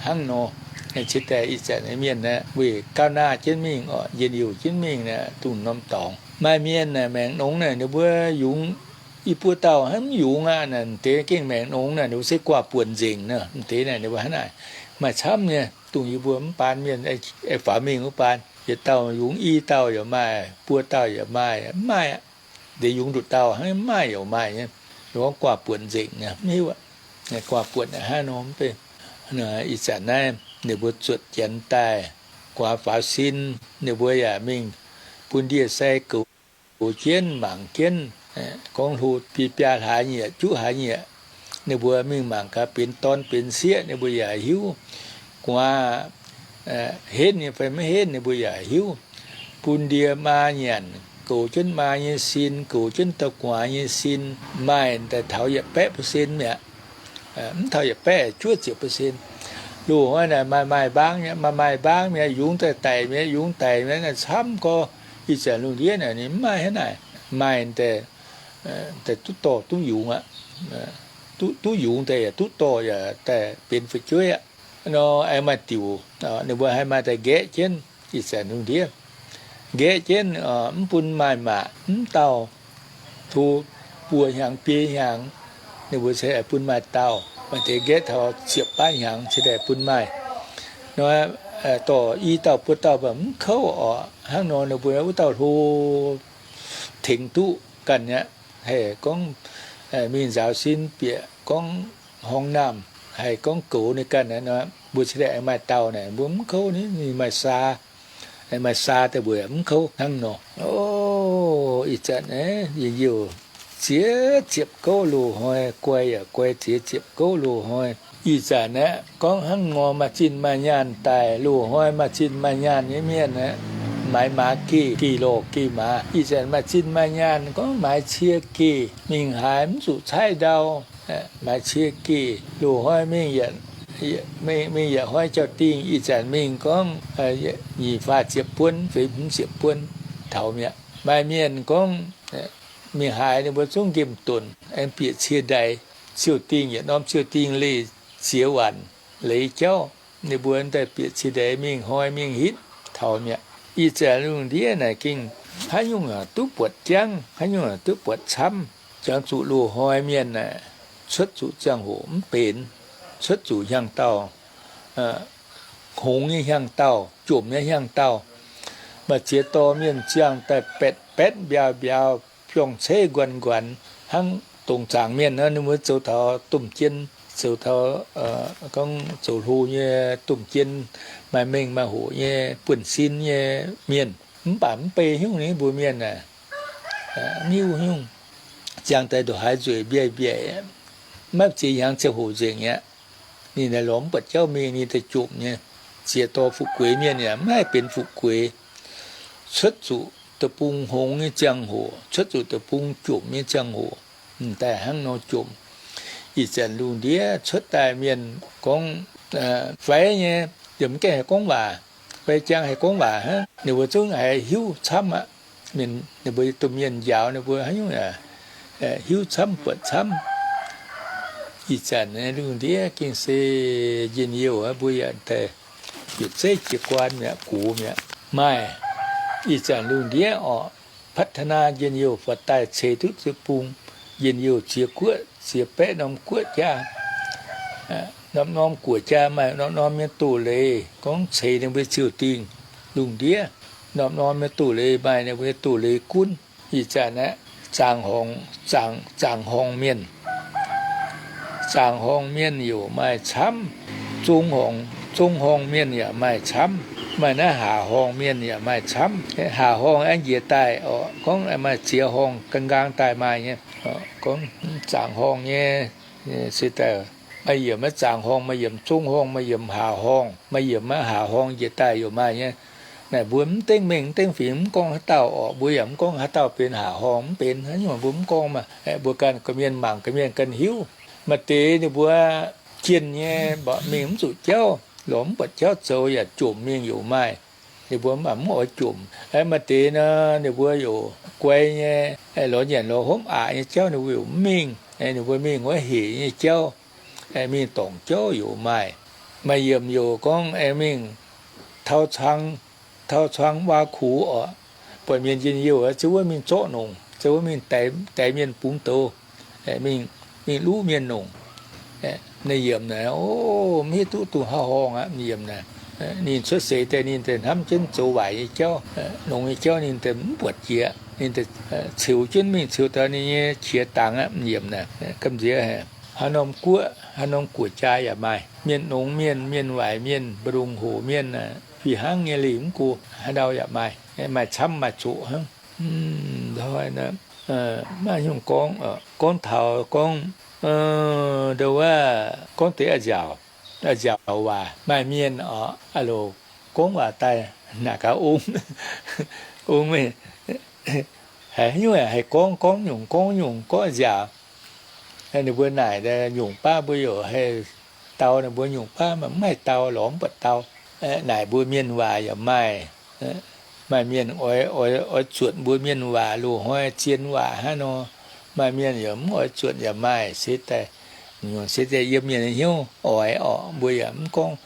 hnangv nor. Ceix daaih ih zanc mienh aeqv, weic gauh naah jienv mingh orqc, njien-youh jienv mingh naaic, dongh norm dorngx. Maaih mienh naaic maengc nongx naaic ninh mbuo yungz i buo dauh hnangv mv yungz aqv naaic, m'deix gengh maengc nongx naaic ninh mbuo se guaax buonc nzengc nor, m'deix naaic ninh mbuo hnangv naaic. Maaih camv nyei, dongh yie mbuo mv baan mienh, aengx faaux mingh wuov baan, yietc dauh yungz i dauh yaac maaih, buo dauh yaac maaih, mv maaih aqv. Deix yungz nduqc dauh hnangv mv maaih yaac maaih nyei. Gorngv guaax buonc nzengc nyei, mv hiuv aqv. Guaax buonc hnangv nor mv bei. Ih zanc naaiv ninh mbuo zuotc janx daaih, guaax faaux sin, ninh mbuo yaac mingh bun ndie-sai goux jienv mangc jienv, gorngv hlo biaa biaa hlaax nyieqc, juqv hlaax nyieqc, ninh mbuo mingh mangc gaax benx dorn benx sieqv ninh mbuo yaac hiuv. Guaax henv nyei fai maiv henv ninh mbuo yaac hiuv. Bun ndie maa nyanc, goux jienv maa nyei sin, goux jienv dauh guaax nyei sin, maaih daaih taux yietc baeqv percent mi'aqv. Mv taux yietc baeqv, juov ziepc percent. Loz-hnoi naaic maaih maaih mbaang mi'aqv, maaih maaih mbaang mi'aqv, yungz daaih daic mi'aqv, yungz daic mi'aqv, naaiv camv gorx. Ih zanc lungh ndiev naaic ninh mv maaih hnangv naaic. Maaih daaih, daaih duqv dorh duqv yungz aqv. Duqv, duqv yungz daaih yaac duqv dorh yaac daaih benx fu'jueiv aqv. Nor aengx maaih diuc, ninh mbuo haih maaih daaih nqaeqv jienv. Ih zanc lungh ndiev nqaeqv jienv, mv bun maaih maac, mv dauh hlo buo hnyangx biei hnyangx, ninh mbuo se bun maaih dauh. Maaih deix nqaeqv taux ziepc baav hnyangx ceix daaih bun maaih. Nor, dorh i dauh buo dauh mv kouv orqc. Hnangv nor ninh mbuo wuov dauh hlo tengx duqv ganh aqv. Haih gorngv mingh nzaaux sin bieqc gorngv horngh naamh, haih gorngv goux ninh ganh aqv nor, mbuo ceix daaih aengx maaih dauh naaic, mbuo mv kouv ni, ninh maaih saa, maaih saa daaih mbuo yaac mv kouv hnangv nor. O, ih zanc aeqv, njien-youh ziex ziepc gouv loz-hnoi, guai yaac guai ziex ziepc gouv loz-hnoi. Ih zanc aeqv, gorngv hnangv nor maaih zinh maaih nyaanh daaih, loz-hnoi maaih zinh maaih nyaanh nyei mienh aeqv, maaiz maaz geh, geh lorh geh maaz. Ih zanc maaih zinh maaih nyaanh gorngv maaiz cie geh, mingh haaix mv zuqc caaiv ndau. Maaiz cie geh, loz-hnoi mingh yietc, mingh yietc hnoi jauv-dingh, ih zanc mingh gorngv nyic faah ziepc buonv, feix hmz ziepc buonv taux mi'aqv. Maaih mienh gorngv mingh haaix ninh mbuo zungv nqemh donc, aengx bieqc cie ndaix, ziouh dingh yietc norm ziouh dingh leih ziex waanc leiz jauv, ninh mbuo daaih bieqc cie ndaix mingh hnoi mingh hitv taux mi'aqv. Ih zanc lungh ndiev naaic gengh haaix nyungc duqv buatc jangv, haaix nyungc duqv buatc camv. Jangx zuqc loz-hnoi mienh naaic, cuotv zuqc ziangh hoc mv benx, cuotv zuqc hnyangx-daauh hngongx nyei hnyangx-daauh, jomc nyei hnyangx-daauh. Maaih ziex dorh mienh ziangh daaih baetv baetv mbiaauc mbiaauc, biorngh ceiv nquanx nquanx, hnangv dongh zaangc mienh nor, ninh mbuo zoux taux domh jien, zoux taux, gorngv zoux hlo nyei domh jien, maaih mengh maaih hoc nyei, buonv-sin nyei mienh, mv baac mv bei nyungc ninh mbuo mienh aah, niuv nyungc, ziangh daaih ndongc haaix nzueic mbiaih mbiaih, maiv ziex hnyangx ziangh hoc nzengc aqv. Ninh naaiv lorz mv buatc jauv mingh, ninh daaih jomc nyei. Ziex dorh fu'jueiv mienh yaac mv haih benx fu'jueiv. Cuotv zuqc deic-bung hngongx nyei ziangh hoc, cuotv zuqc deic-bung jomc nyei ziangh hoc, m'daaih hnangv nor jomc. Ih zanc lungh ndiev cuotv daaih mienh gorngv fai nyei, yaac mv gaengh haih gorngv waac, fai jangx haih gorngv waac hnangv. Ninh mbuo zungv haiz hiuv camv aqv. Ninh mbuo domh mienh njaaux ninh mbuo haaix nyungc yaac hiuv camv buatc camv. Ih zanc lungh ndiev gengh se njien-youh mbuo yaac daaih yietc zeiv jiez guaan mi'aqv, gox mi'aqv. Maaih ih zanc lungh ndiev orqc, พัฒนา njien-youh faaux daaih ceix duqv deic-bung, njien-youh ziex guoqv ziex baeqv norm guoqv jaa, norm-norm guoqv jaa maaih norm-norm nyei doz-leiz gorngv ceix ninh mbuo ziouc dingh. Lungh ndiev norm-norm nyei doz-leiz maaih ninh mbuo nyei doz-leiz gunv. Ih zanc aeqv, zaangc horngc, zaangc horngc mienh, zaangc horngc mienh yaac maaih camv. Zong horngc, zong horngc mienh yaac maaih camv. Maaih naaiv haaz horngc mienh yaac maaih camv. Haaz horngc aengx njiec daaih orqc, gorngv maaih ziex horngc nqaang nqaang daaih maaih nyei. Gorngv zaangc horngc nyei se daaih maaih yiemc maiv zaangc horngc, maaih yiemc zong horngc, maaih yiemc haaz horngc, maaih yiemc maiv haaz horngc njiec daaih yaac maaih nyei. Naaic mbuo mv dengv mengh mv dengv fingx mv gorngv haaix dauh orqc, mbuo yaac mv gorngv haaix dauh benx haaz horngc mv benx, haaix nyungc mbuo mv gorngv maah. Mbuo ganh gorqv-mienh mangc gorqv-mienh ganh hiuv. Maaih deix ninh mbuo jienh nyei mborqv mingh mv zuqc jauv, lorz mv buatc jauv zoux yaac jomc mingh yaac maaih. Ninh mbuo mv baac mv oix jomc. Maaih deix nor ninh mbuo yaac guai nyei, lorz nyanc lorz hopv aqc nyei jauv ninh mbuo yaac mv mingh. Ninh mbuo mingh wuov hec nyei jauv, mingh dorngc jauv yaac maaih. Maaih yiemc yaac gorngv aengx mingh tau cang, tau cang waa kux orqc. Buatc mienh njien-youh ziouc wuov mingh zorqv nongc, ziouc wuov mingh daix mienh bungx douz, mingh luv mienh nongc. Naaiv yiemc naaic, o, mv hiuv duqv dongh haaix horngh aqv. Yiemc naaic, ninh cuotv seix daaih ninh daaih hnamv jienv zoux waaic nyei jauv, nongx nyei jauv ninh daaih mv buatc jiex, ninh daaih ceux jienv mingh ceux taux ninh nyei qiex dangx aqv. Yiemc naaic, gamh nziex haaix norm guoqv, haaix norm guoqv-jaa yaac maaih. Mienh nongx mienh, mienh waaic mienh, mbu'ndongx hoc mienh, fih hnangv nyei lingh mv go, haaix ndau yaac maaih, maaih camv maaih zoqc hnangv. Hnoi naaic, maiv nyungc gorngv, gorngv taux gorngv, ndo wuov, gorngv deix a'nziaauc, a'nziaauc waac. Maaih mienh oc, a'loc gorngv waac daaih naaic gaax ong, ong meih, haiz nyungc haih gorngv, gorngv nyungc, gorngv nyungc, gorngv a'nziaauc. Ninh mbuo naaic nyungc baav mbuo yaac haih dau, ninh mbuo nyungc baav mv haih dau, lorz mv buatc dau. Naaic mbuo mienh waac yaac maaih. Maaih mienh oix, oix zuotc mbuo mienh waac loz-hnoi zien waac hnangv nor. Maaih mienh yaac mv oix zuotc yaac maaih. Se daaih, se daaih yiem mienh hnyouv oix orqc, mbuo yaac mv gorngv.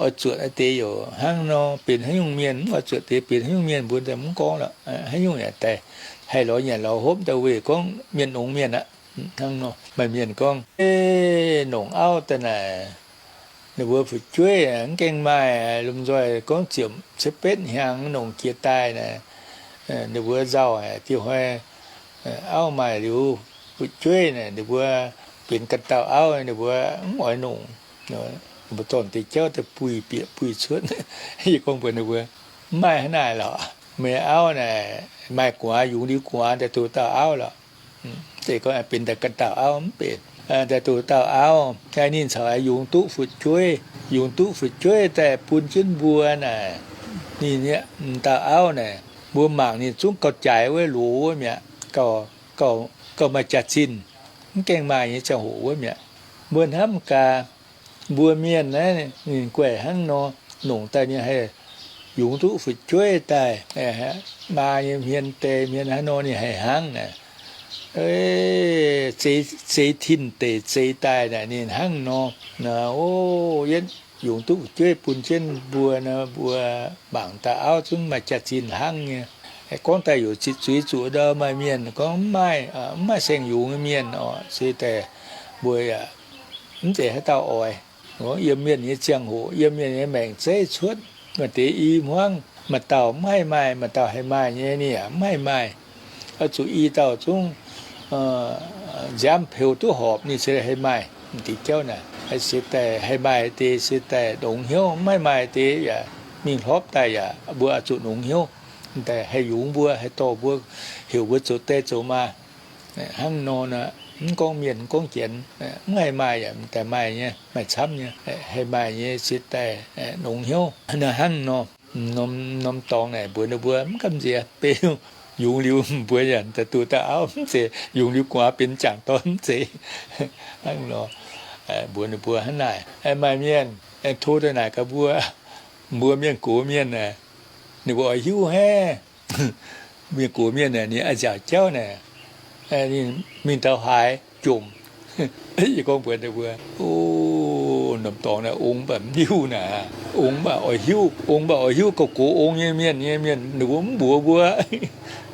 Oix zuotc deix yaac hnangv nor benx haaix nyungc mienh, mv oix zuotc deix benx haaix nyungc mienh, mbuo mv gorngv lorqc. Haaix nyungc yaac daaih haih lorz nyanc lorz hopv daaih weic gorngv mienh nongx mienh aqv. Hnangv nor maaih mienh gorngv, nongc auv daaih naaic, ninh mbuo fu'jueiv mv gaengh maaih, lomh nzoih gorngv ziepc cietv betv hnyangx nongc jiex daaih naaic, ninh mbuo nzauh haic dieh hnoi, auv maaih liuz fu'jueiv naaic, ninh mbuo benx ganh dauh auv, ninh mbuo mv oix nongc. Ninh mbuo zornc deix jauv daaih buih bieqc buih cuotv. Yie gorngv mbuox ninh mbuo, mv maaih hnangv naaic lorqc. Meih auv naaic maaih gu'nguaaz, yungz liuz gu'nguaaz daaih duqv dauh auv lorqc. Zeiz gorngv benx daaih ganh dauh auv mv benx, daaih duqv dauh auv. Ninh caux yungz duqv fu'jueiv, yungz duqv fu'jueiv daaih bun jienv mbuo naaic, ninh dauh auv naaic, mbuo mangc ninh zungv gauh jaaix wuov, loz wuov mi'aqv, gauh, gauh maaih jaax-zinh, mv gaengh maaih nyei ziangh hoc wuov mi'aqv. Mbuo hnamv gaax, mbuo mienh naaiv ninh guaih hnangv nor, nongc daaih ninh haih yungz duqv fu'jueiv daaih, maa nyei hmien, die hmien hnangv nor ninh haih hnangv naaic. Zeix tin-deic zeix daaih naaic ninh hnangv nor. O, yietv yungz duqv fu'jueiv bun jienv mbuo nor, mbuo mangc dauh auv zungv maaih jaax-zinh hnangv nyei. Gorngv daaih yaac zuiz zuqc ndau maaih mienh gorngv mv maaih, mv maaih saeng-yungz nyei mienh oc. Se daaih mbuo yaac mv zeiz haaix dauh oix. Yiem mienh nyei ziangh hoc, yiem mienh nyei maengc zeiv cuotv, maaih deix i hmuangv, maaih dauh mv haih maaih, maaih dauh haih maaih nyei, ninh yaac mv haih maaih. Oix zuqc i dauh zungv nziaamv peux duqv horpc, ninh se haih maaih. M'diuh jauv naaic, se daaih haih maaih deix se daaih longx hnyouv, mv haih maaih deix yaac mingh hlorpv daaih yaac mbuo oix zuqc longx hnyouv. Daaih haih yungz mbuo, haih dorh mbuo, heuc mbuo zoux die zoux maa. Hnangv nor, mv gorngv mienh, mv gorngv janx, mv haih maaih yaac daaih maaih nyei, maaih camv nyei, haih maaih nyei se daaih longx hnyouv. Hnangv nor, norm dorngx naaic mbuox ninh mbuo mv gamh nziex, beiv yungz liuz mbuo yaac daaih duqv daaih auv, mv zeiz yungz liuz gu'nguaaz benx m'jangc dorn mv zeiz. Hnangv nor, mbuox ninh mbuo hnangv naaic. Maaih mienh tov daaih naaic gaax mbuo, mbuo mienh gox mienh aeqv, ninh mbuo oix hiuv haic. Mienh gox mienh aeqv, ninh a'nziaauc jauv naaic, ninh mingh taux haaix jomc. Yie gorngv mbuox ninh mbuo, o, norm dorngx naaic ong mv baac mv hiuv naaic, ong mv baac oix hiuv, ong mv baac oix hiuv gauh gox ong nyei mienh, nyei mienh ninh mbuo mv mbuox mbuo.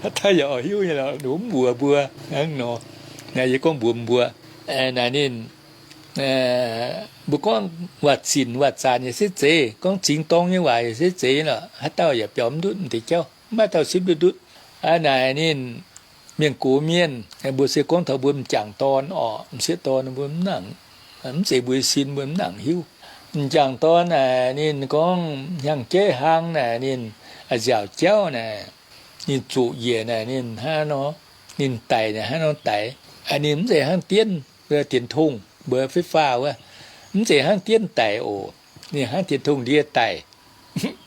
Haaix dauh yaac oix hiuv nyei lorqc, ninh mbuo mv mbuox mbuo. Hnangv nor, naaic yie gorngv mbuox mbuo, naaic ninh, mbuo gorngv waac-zinc waac-zaanc yaac se zeiz, gorngv zingx dorng nyei waac yaac se zeiz lorqc, haaix dauh yaac biaux mv ndutv m'deix jauv, mv maaih dauh sipv ndutv ndutv. Aa, naaic ninh, mienh gox mienh, mbuo se gorngv taux mbuo m'jangc dorn orqc, m'sieqv dorn mbuo mv nangc, mv zeiz mbuo sin mbuo mv nangc hiuv. M'jangc dorn naaic ninh gorngv hnyangx-jeiv hlang naaic ninh, a'nziaauc jauv naaic, ninh zuqc njiec naaic ninh hnangv nor, ninh daic naaic hnangv nor daic. Ninh mv zeiz hnangv dienv, dienx tongh mbuo fei faah wuov, mv zeiz hnangv dienv daic oc. Ninh hnangv dienx tongh ndie daic.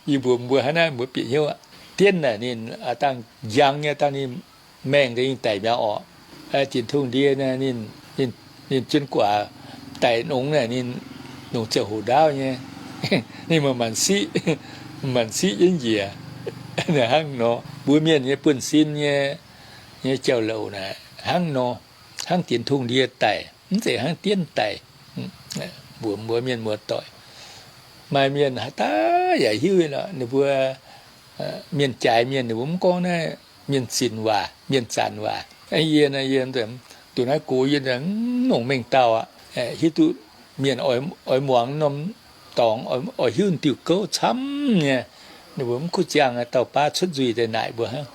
Yie mbuox mbuo hnangv naaiv mbuo bieqc hnyouv aqv. Dienv naaic ninh dangh njang nyei, dangh ninh maengh deix ninh daic mi'aqv orqc. Dienx tongh ndie naaic ninh, ninh jienv guaax daic nongx naaic ninh nongc ziangh hoc ndaauv nyei. Ninh maaih maanc siqv, maanc siqv jienv njiec. Hnangv nor, mbuo mienh nyei buonv-sin nyei, nyei jauv-louc naaic hnangv nor, hnangv dienx tongh ndie daic, mv zeiz hnangv dienv daic. Mbuox mbuo mienh muoz-doic, maaih mienh haaix dauh yaac hiuv lorqc, ninh mbuo, mienh jaaix mienh ninh mbuo mv gorngv naaiv mienh zinc waac, mienh zanc waac. Yie naaiv, yie duqv naaiv gox yie mv nongc mengh dauh aqv. Hiuv duqv mienh oix muangx norm dorngx, oix hiuv diuh gouv camv nyei, ninh mbuo mv kuv ziangh dauh baav cuotv nzuih daaih naaic mbuo hnangv.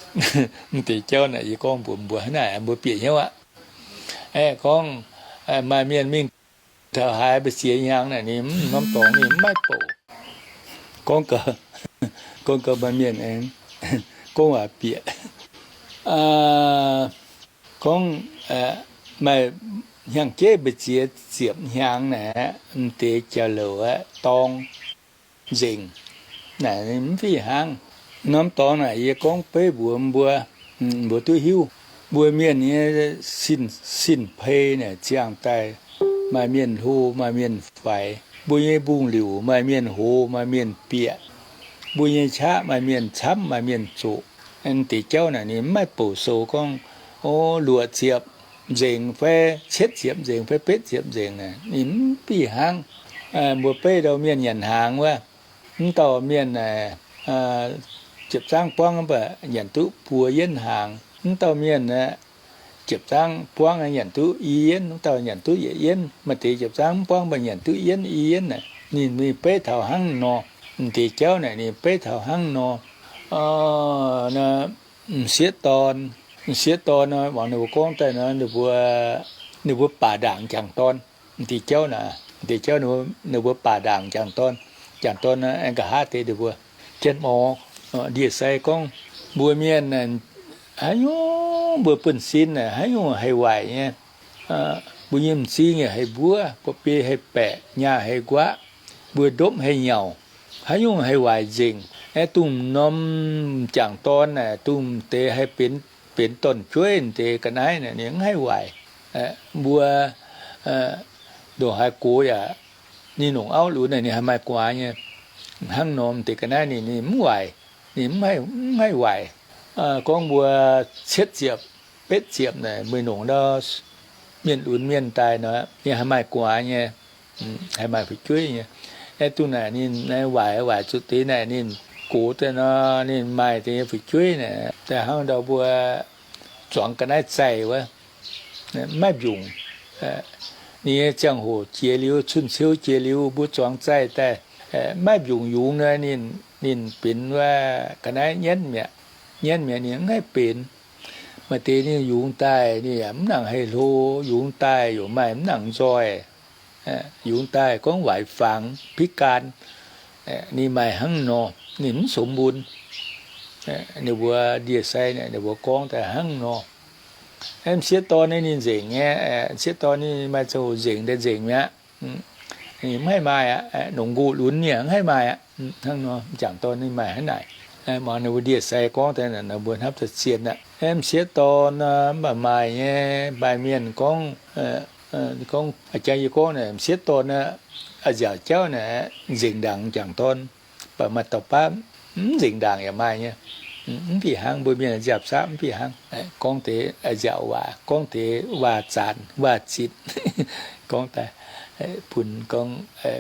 M'deix jauv naaic yie gorngv mbuox mbuo hnangv naaic, mbuo bieqc hnyouv aqv. Gorngv maaih mienh mingh taux haaix mbu'ziex hnyangx naaic ninh mv norm dorngx ninh mv maaih bouc. Gorngv gaux, gorngv gaux maaih mienh aengx gorngv waac bieqc. Gorngv maaih hnyangx-jeiv mbu'ziex ziepc hnyangx naaic, m'deix jauv-louc aeqv, dorng nzengc. Naaic ninh mv fih hnangv. Norm dorngx naaic yie gorngv beiv mbuox mbuo, mbuo duqv hiuv. Mbuo mienh nyei sin, sin-pei naaic ziangh daaih, maaih mienh hlo, maaih mienh faix. Mbuo nyei mbungv-liuc maaih mienh hoz, maaih mienh bieqc. Mbuo nyei qaqv maaih mienh camv, maaih mienh zoqc. M'deix jauv naaic ninh mv maaih bouc sou gorngv, o, luoqc ziepc nzengc fai cietv ziepc nzengc fai betv ziepc nzengc naaic, ninh mv fih hnangv. Mbuo beiv ndau mienh nyanc hnaangx wuov, mv dauh mienh naaic, ziepc zangv buangv mv baac nyanc duqv buo yienv hnaangx. Mv dauh mienh aeqv, ziepc zangv buangv nyanc duqv i yienv, mv dauh nyanc duqv yietc yienv. Maaih deix ziepc zangv mv buangv mv baac nyanc duqv yienv i yienv naaic, ninh mingh beiv taux hnangv nor. M'deix jauv naaic ninh beiv taux hnangv nor. M'sieqv dorn, m'sieqv dorn nor, muangx ninh mbuo gorngv daaih nor, ninh mbuo, ninh mbuo baac ndaangc m'jangc dorn. M'deix jauv naaic, m'deix jauv ninh mbuo baac ndaangc m'jangc dorn. M'jangc dorn aengx nqa'haav deix ninh mbuo, janx-morc ndie-sai gorngv, mbuo mienh haaix nyungc mbuo buonv-sin naaic haaix nyungc haih waaic nyei. Mbuo nyei m'zing yaac haih mbuov, ba'biei haih baeqc, nyaah haih nquaqv, mbuo ndopv haih nyauc, haaix nyungc haih waaic nzengc. Aeqv, dongh norm m'jangc dorn naaic, dongh deix haih benx, benx dorn-jueiv deix ga'naaiv naaic ninh mv haih waaic. Mbuo ndongc haaix gox yaac ninh nongc auv lunx naaic ninh haih maaih gu'nguaaz nyei. Hnangv norm deix ga'naaiv ninh, ninh mv waaic, ninh mv haih, mv haih waaic. Gorngv mbuo cietv ziepc, betv ziepc naaic, meih nongc ndau mienh lunx mienh daaih nor, ninh haih maaih gu'nguaaz nyei, haih maaih fu'jueiv nyei. Aeqv, dongh naaic ninh waaic, waaic zuqc deix naaic ninh gox daaih nor, ninh maaih deix nyei fu'jueiv naaic, daaih hnangv ndau mbuo zuangx ga'naaiv zaih wuov, mv maaih mbiungc. Ninh nyei ziangh hoc jiex liuz, cun-ciou jiex liuz, mbuo zuangx zaih daaih, maiv mbiungc yungz nor, ninh, ninh benx wuov ga'naaiv nyienv mi'aqv. Nyienv mi'aqv, ninh mv haih benx. Maaih deix ninh yungz daaih ninh yaac mv nangc haih hlo, yungz daaih yaac maaih mv nangc nzoih. Yungz daaih gorngv waaic fangx, พิการ, ninh maaih hnangv nor, ninh mv สมบูรณ์. Ninh mbuo ndie-sai, ninh mbuo gorngv daaih hnangv nor. M'sieqv dorn naaiv ninh nzengc nyei, m'sieqv dorn ninh maaih ziangh hoc nzengc daaih nzengc mi'aqv. Mv haih maaih aqv. Nongc nqox lunx ninh mv haih maaih aqv. Hnangv nor, m'jangc dorn ninh maaih hnangv naaic. Muangx ninh mbuo ndie-sai gorngv daaih, ninh mbuo hnamv daaih zien aqv. M'sieqv dorn mv baac maaih nyei, maaih mienh gorngv, gorngv, jangx yie gorngv naaic, m'sieqv dorn a'nziaauc jauv naaic nzengc ndaangc m'jangc dorn. Baac maaih dauh baav mv nzengc ndaangc yaac maaih nyei. Mv fih hnangv, mbuo mienh nziaauc saqv mv fih hnangv. Gorngv deix a'nziaauc waac, gorngv deix waac-zanc waac-zitc, gorngv daaih bun gorngv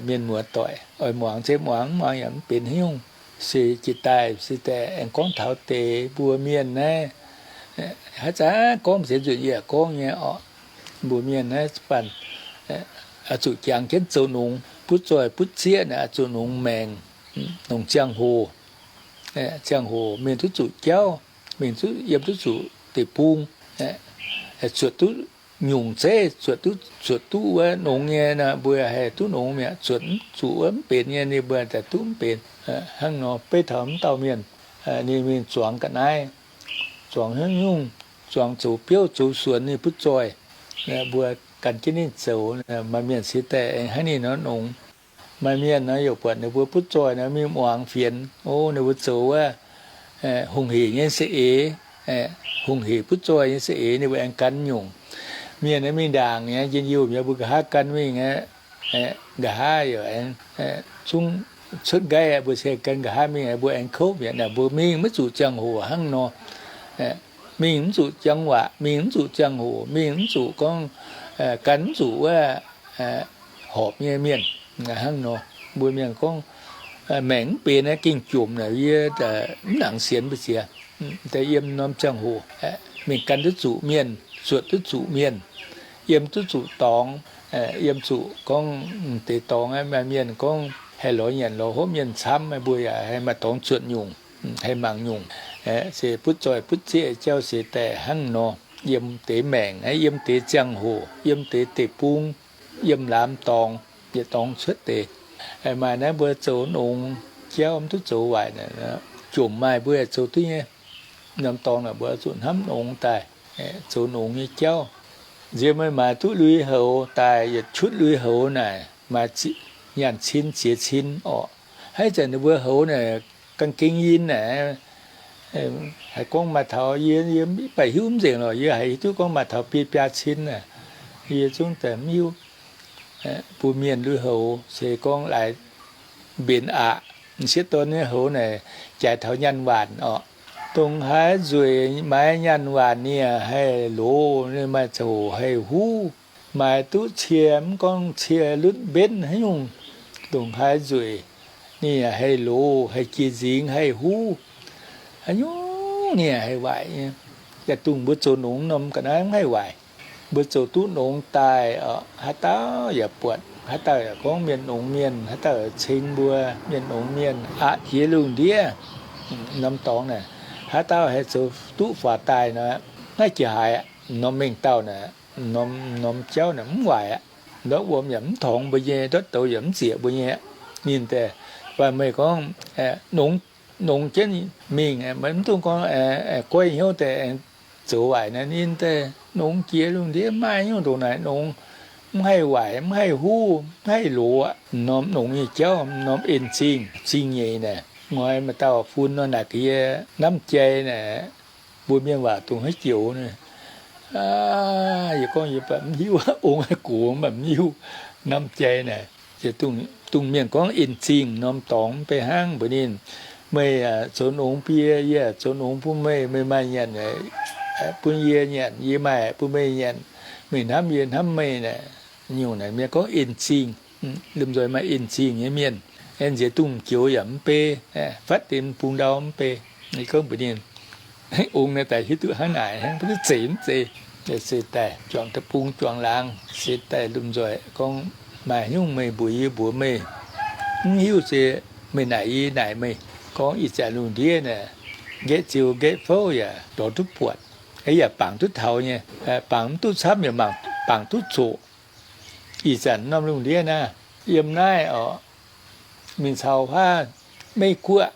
mienh muoz-doic oix muangx se muangx, mv muangx yaac mv benx haaix nyungc. Se jiex daaih se daaih aengx gorngv taux deix mbuo mienh naaiv, haaix zanc gorngv sienx nzunc yie gorngv nyei orqc. Mbuo mienh naaiv banh, oix zuqc jangx jienv zoux nongx, butv zoih butv zieqv naaic oix zuqc nongx maengc, nongx ziangh hoc. Ziangh hoc mingh duqv zuqc jauv, mingh duqv yiem duqv zuqc deic-bung, zuotc duqv nyungc zeiv, zuotc duqv, zuotc duqv wuov nongx nyei nor, mbuo haih duqv nongx mi'aqv. Zuotc mv zuqc wuov mv benx nyei, ninh mbuo daaih duqv mv benx. Hnangv nor, beiv taux mv dauh mienh, ninh mingh zuangx ga'naaiv, zuangx haaix nyungc, zuangx zoux biouv zoux suonx ninh butv zoih, mbuo gan jienv ninh zoux. Maaih mienh se daaih aengx hnangv ninh nor nongx. Maaih mienh nor, yaac buatc ninh mbuo butv zoih nor, mingh muangx fienx, o, ninh mbuo zoux wuov hungh hec nyei se eix, hungh hec butv zoih nyei se eix, ninh mbuo aengx gan nyungc. Mienh naaiv mingh ndaangc nyei, njien-youh mi'aqv, mbuo nqa'haav gan mingh aqv. Nqa'haav yaac aengx zungv cuotv nqaiv aqv, mbuo se gan nqa'haav mingh aqv, mbuo aengx kouv mi'aqv. Naaic mbuo mingh maiv zuqc ziangh hoc hnangv nor. Mingh mv zuqc จังหวะ, mingh mv zuqc ziangh hoc, mingh mv zuqc gorngv, gan mv zuqc wuov horpc nyei mienh. Hnangv nor, mbuo mienh gorngv, maengc mv benx naaiv gengh jomc naaic, yie mv nangc sienx mbu'ziex. Daaih yiem norm ziangh hoc mingh gan duqv zuqc mienh, zuotc duqv zuqc mienh, yiem duqv zuqc dorngx, yiem zuqc gorngv deix dorngx, maaih mienh gorngv haih lorz nyanc lorz hopv mienh camv, mbuo yaac haih maaih dorngx zuotc nyungc, haih mangc nyungc. Se butv zoih butv zieqv jauv se daaih hnangv nor, yiem deix maengc, yiem deix ziangh hoc, yiem deix deic-bung, yiem laamz dorngx, yietc dorngx cuotv deix. Maaih naaiv mbuo zoux nongx jauv mv duqv zoux waaic, jomc maaih mbuo yaac zoux duqv nyei. Norm dorngx naaic mbuo zuqc hnamv nongx daaih, zoux nongx nyei jauv. Nziex meih maaiz duqv lui-houx daaih, yietc qutv lui-houx naaic maaih nyaanh cin ziex cin orqc. Haaix zanc ninh mbuo houx naaic, กางเกงยีน naaic, haiz gorngv maaih taux yie, yie mv baac hiuv mv nzengc lorqc. Yie haiz hiuv duqv gorngv maaih taux biei biaa cin naaic, yie zungv daaih mv hiuv. Bun mienh lui-houx se gorngv laaix mbenc aqc. M'sieqv dorn nyei houx naaic jaaix taux nyaanh waanc orqc. Ndongc haaix nzueic maaiz nyaanh waanc ninh yaac haih loz, ninh maaih ziangh hoc haih huv. Maaiz duqv cie, mv gorngv cie lutv mbenv haaix nyungc, ndongc haaix nzueic ninh yaac haih loz, haih jiex nzingx, haih huv. Haaix nyungc ninh yaac haih waaic nyei. Yaac dongh mbuo zoux nongx norm ga'naaiv mv haih waaic. Mbuo zoux duqv nongx daaih, haaix dauh yaac buatc, haaix dauh yaac gorngv mienh nongx mienh, haaix dauh yaac ceng mbuo mienh nongx mienh aqc jiex lungh ndiev. Norm dorngx naaic, haaix dauh haih zoux duqv faaux daaih nor, naaiv jiex haaix, norm mengh dauh naaic, norm, norm jauv naaic mv waaic aqv. Ndortv wuom yaac mv torngx mbuo nyei, ndortv douz yaac mv zieqc mbuo nyei. Ninh daaih, baac meih gorngv, nongx, nongx jienv mingh, mv dungx gorngv goiv hnyouv daaih aengx zoux waaic naaic. Ninh daaih nongx jiex lungh ndiev, maaih nyungc ndongc naaic nongx, mv haih waaic, mv haih huv, mv haih loz aqv. Norm nongx nyei jauv, norm en-zingh, zingh nyeic naaic. Ngoi maaih dauh fun nor naaic gaax yie, namv jai naaic, mbuo mienh waac dongh haaix joux naaic. Yie gorngv yie baac mv hiuv, ong haaix gox mv baac mv hiuv, namv jai naaic. Dongh mienh gorngv en-zingh norm dorngx mv bei hnangv mbuox ninh, meih zoux nongx bun yie, yie zoux nongx bun meih, meih maaih nyanc, bun yie nyanc, yie maaih bun meih nyanc, meih hnamv yie, hnamv meih naaic. Nyungc naaic mienh gorngv en-zingh, lomh nzoih maaih en-zingh nyei mienh. Aengx nziex dongh joux yaac mv bei, fatv deix bung ndau mv bei. Gorngv mbuox ninh, ong naaiv daaih hiuv duqv hnangv naaic, mv zeiz, mv zeiz. Se daaih juangc deic-bung juangc laangz, se daaih lomh nzoih gorngv, maaih nyungc meih mbuox yie mbuox meih, mv hiuv se meih naaic yie naaic meih. Gorngv ih zanc lungh ndiev naaic, nqaeqv ziou nqaeqv fouv yaac ndortv duqv buatc, yaac bangc duqv taux nyei. Bangc mv duqv camv yaac bangc duqv zoqc. Ih zanc norm lungh ndiev naaiv, yiem naaiv oc, mingh caux haav Meiv Guoqv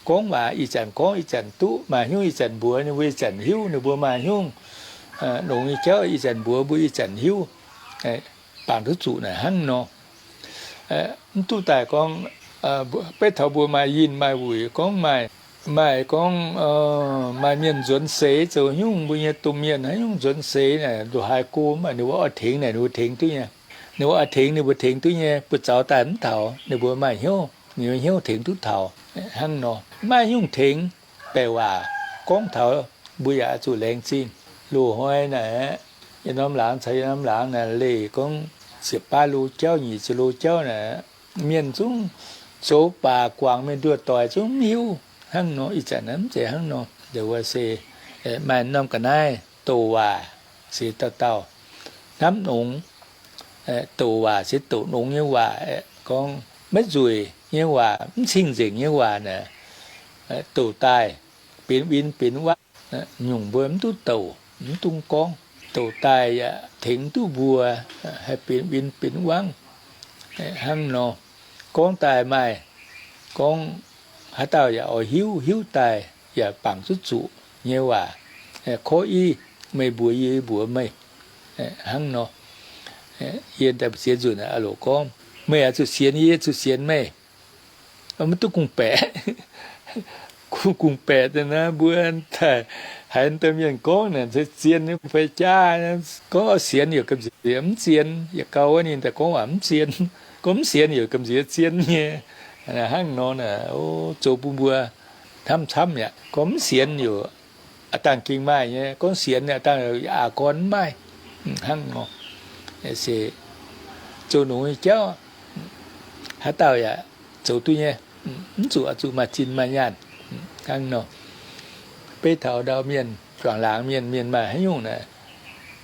gorngv waac, ih zanc gorngv ih zanc duqv, maaih nyungc ih zanc mbuox ninh mbuo, ih zanc hiuv ninh mbuo maaih nyungc, nongx nyei jauv ih zanc mbuox mbuo ih zanc hiuv, bangc duqv zuqc naaic hnangv nor. Mv duqv daaih gorngv, beiv taux mbuo maaih yinh maaih wuic gorngv maaih, maaih gorngv, maaih mienh nzuonx seix zoux nyungc, mbuo nyei domh mienh haaix nyungc nzuonx seix naaic, nduqc haaix go mv baac ninh mbuo oix tengx naaic ninh mbuo tengx duqv nyei. Ninh mbuo oix tengx ninh mbuo tengx duqv nyei, buoz zaux daaih mv taux ninh mbuo maaih hnyouv, ninh mbuo hnyouv tengx duqv taux hnangv nor. Maiv nyungc tengx, baeqc waac gorngv taux mbuo yaac oix zuqc laengz zingh. Loz-hnoi naaic, yietc norm laangz caux yietc norm laangz naaic leih gorngv ziepc baav lo jauv, nyic ziepc lo jauv naaic, mienh zungv zoux baac guangc mienh nduoh doic zungv mv hiuv hnangv nor. Ih zanc naaiv mv zeiz hnangv nor. Nduov wuov se maaih norm ga'naaiv douc waac se dauh dauh hnamv nongx, douc waac se douc nongx nyei waac, gorngv maiv nzueic nyei waac, mv cing-nzengc nyei waac naaic, douc daaih benx win benx wangv. Nyungc mbuo mv duqv douc, mv dungx gorngv. Douc daaih yaac tengx duqv mbuo, haih benx win benx wangv hnangv nor. Gorngv daaih maaih, gorngv haaix dauh yaac oix hiuv, hiuv daaih yaac bangc duqv zuqc nyei waac, korv-iv meih mbuox yie, yie mbuox meih hnangv nor. Yie daaih sienx nzunc loc gorngv, meih oix zuqc sienx yie, yie zuqc sienx meih. Mv duqv kungx-baeqc. Kungx-baeqc daaih naaiv mbuo daaih haiz deix mienh gorngv naaic se zien nyei fai jaav. Gorngv oix sienx yaac gamh nziex mv zien. Yietc gau wuov ninh daaih gorngv waac mv zien. Gorngv mv sienx yaac gamh nziex zien nyei. Hnangv nor naaic, zoux bun mbuo hnamv camv mi'aqv. Gorngv mv sienx yaac a'dangh gengh maaih nyei, gorngv sienx a'dangh aqc gorn mv maaih. Hnangv nor se zoux nongx nyei jauv, haaix dauh yaac zoux duqv nyei. Mv zuqc, zuqc maaih zinh maaih nyaanh hnangv nor. Beiv taux ndau mienh, juangc laangz mienh, mienh maaih haaix nyungc naaic,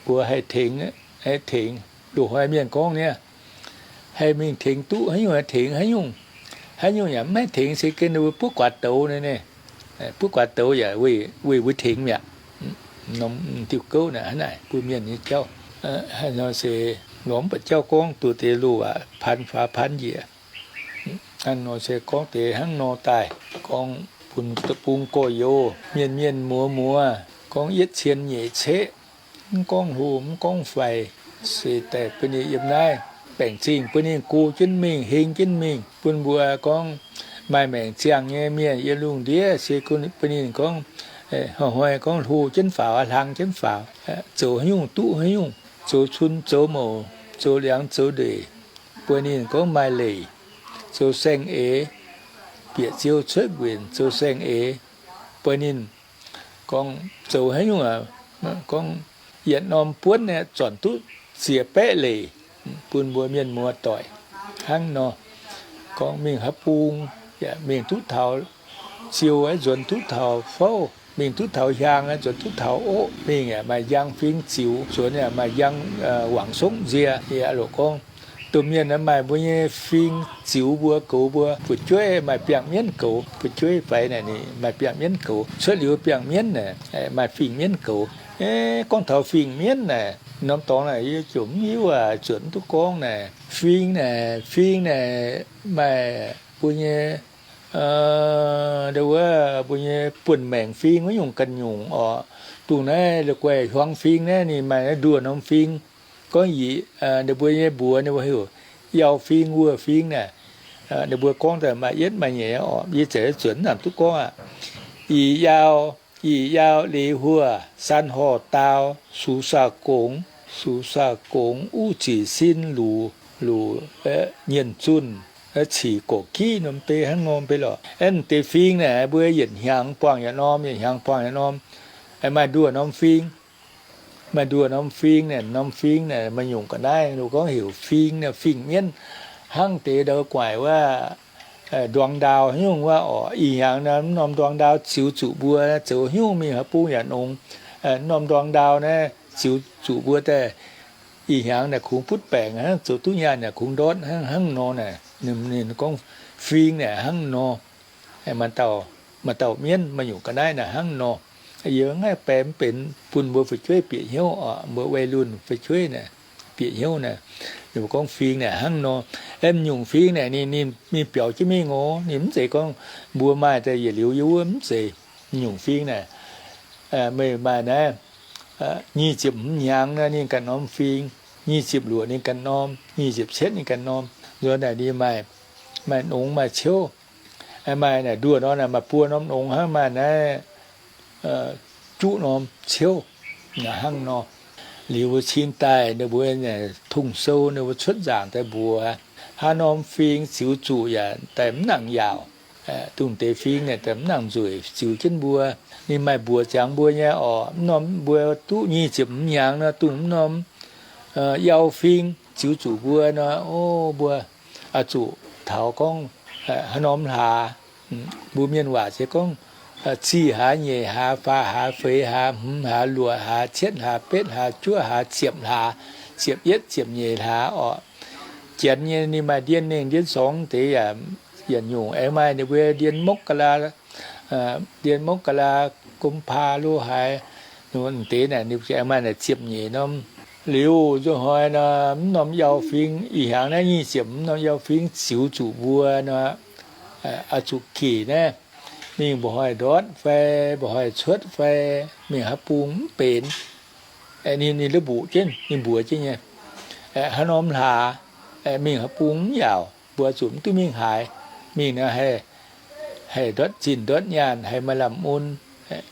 mbuo haih tengx, haih tengx. Loz-hnoi mienh gorngv niaa, haih mingh tengx duqv haaix nyungc, haih tengx haaix nyungc. Haaix nyungc yaac mv haih tengx, se gengh ninh mbuo buov guaax douz naaiv, buov guaax douz yaac weih mbuo tengx mi'aqv. Norm diuh gouv naaic hnangv naaic, bun mienh nyei jauv. Hnangv nor se lorz mv baac jauv gorngv duqv deix loz aac, pan faaux pan njiec. Hnangv nor se gorngv deix hnangv nor daaih, gorngv bun deic-bung gorx-youz, mienh mienh muoz muoz, gorngv yietv cien nyeic ceqv, mv gorngv hlo mv gorngv faix, se daaih bun ninh yiem naaiv baengc zingh, bun ninh go jienv mingh, heng jienv mingh, bun mbuo gorngv maaih maengc ziangh nyei mienh yiem lungh ndiev, se bun ninh gorngv hnoi-hnoi gorngv hlo jienv faaux, hlang jienv faaux, zoux haaix nyungc duqv haaix nyungc, zoux cun zoux mouc, zoux liangx zoux ndeic, bun ninh gorngv maaih leic, zoux saeng-eix, bieqc ziou cuotv nquenc zoux saeng-eix, bun ninh gorngv zoux haaix nyungc, gorngv yietc norm buonv aeqv, zornc duqv ziex baeqv leic, bun mbuo mienh muoz doic hnangv nor. Gorngv mingh haaix bung yaac mingh duqv taux ziou aeqv, nzuonx duqv taux fouv, mingh duqv taux hiaang aeqv, nzuonx duqv taux oqv, mingh yaac maaih njang fing ziux, nzuonx yaac maaih njang wangc songv nzie. Yie loc gorngv, domh mienh aeqv, maaih mbuo nyei fing ziux mbuo, goux mbuo. Fu'jueiv maaih biangh mienv goux, fu'jueiv faix naaic ninh maaih biangh mienv goux. Cuotv liuz biangh mienv naaic, maaih fingx mienv goux. Gorngv taux fingx mienv naaic, norm dorngx naaic yie ziouc mv hiuv aac, zuotc mv duqv gorngv naaic. Fing naaic, fing naaic maaih mbuo nyei, wuov mbuo nyei buonv maengc fing wuov nyungc ganh nyungc oc. Dongh naaiv la'guaih hiuang fing naaiv ninh maaih naaiv nduoh norm fing. Gorngv yietc, ninh mbuo nyei mbuox ninh mbuo heuc yau fing, wuoh fing naaic. Ninh mbuo gorngv daaih maaih yietv maaih nyeic oc. Yie zeiz zuotc mv nangc duqv gorngv aqv. Ih yau, ih yau leiz huoh, san horh daau, sux saau gongx, sux saau gongx, uv zic sin luc, luc nyienz zunh, cic gorqv-giv norm bei hnangv norm bei lorqc. Aeqv, deix fing naaic mbuo yietc hnyangx buangh yietc norm, yietc hnyangx buangh yietc norm. Maaih nduoh norm fing, maaih nduoh norm fing naaic, norm fing naaic maaih nyungc ga'naaiv, ninh gorngv heuc fing naaic, fingx mienv. Hnangv deix ndau guaic wuov, nduang ndau haaix nyungc wuov oc. Ih hnyangx naaiv mv norm nduang ndau ziux zuqc mbuo zoux haaix nyungc mingh haaix bung yaac nongx. Mv norm nduang ndau naaiv ziux zuqc mbuo daaih ih hnyangx naaic kungx butv baengc hnangv, zoux duqv nyaanh naaic kungx ndortv hnangv, hnangv nor naaic. Ninh, ninh gorngv fing naaic hnangv nor. Maaih dauh, maaih dauh mienv maaih nyungc ga'naaiv naaic hnangv nor. Yie mv haih baeng mv benx bun mbuo fu'jueiv bieqc hnyouv oc, mbuo วัยรุ่น fu'jueiv naaic bieqc hnyouv naaic. Ninh mbuo gorngv fing naaic hnangv nor. Aeqv, nyungc fing naaic ninh, ninh mingh biaux jienv mingh oc. Ninh mv zeiz gorngv mbuo maaih daaih yietc liuz yie wuov, mv zeiz. Nyungc fing naaic, meih maaih naaiv nyic ziepc hmz hnyangx naaic ninh ganh norm fing, nyic ziepc luoqc ninh ganh norm, nyic ziepc cietv ninh ganh norm. Nzuonx naaic ninh maaih, maaih nongx maaih ciouv. Maaih naaic nduoh norm naaic maaih buo norm nongx hnangv, maaih naaiv juqv norm ciouv hnangv nor. Liuz cingx daaih ninh mbuo tong-sou ninh mbuo cuotv nzaangc daaih mbuox, haaix norm fing ziux zuqc yaac daaih mv nangc yaauc. Dongh deix fing naaic daaih mv nangc nzueic ziux jienv mbuo. Ninh maaih mbuox ziangx mbuo nyei oc. Mv norm mbuo duqv nyic ziepc hmz hnyangx nor, dongh mv norm yau fing ziux zuqc mbuo nor, o, mbuo oix zuqc taux gorngv haaix norm hlaax. Mbuo mienh waac se gorngv zih hlaax, nyeic hlaax, faah hlaax, feix hlaax, hmz hlaax, luoqc hlaax, cietv hlaax, betv hlaax, juov hlaax, ziepc hlaax, ziepc yietv, ziepc nyeic hlaax oc. Janx nyei ninh maaih ndien nengh ndien sorngx deix yaac yietc nyungc. Aengx maaih ninh mbuo ndien มกรา, ndien มกรา, กุมภา lo haaix, deix naaic ninh aengx maaih naaic ziepc nyeic norm. Liuz nzunc hnoi nor, mv norm yau fing, ih hnyangx naaiv nyic ziepc mv norm yau fing ziux zuqc mbuo nor, oix zuqc gec naaiv, mingh mba'hnoi ndortv fai mba'hnoi cuotv fai mingh haaix bung mv benx. Ninh, ninh la'mbuqc jienv, ninh mbuox jienv nyei, haaix norm hlaax mingh haaix bung mv yaauc, mbuo zuqc mv duqv mingh haaix. Mingh nor haih, haih ndortv zinh ndortv nyaanh, haih maaih lamh mun.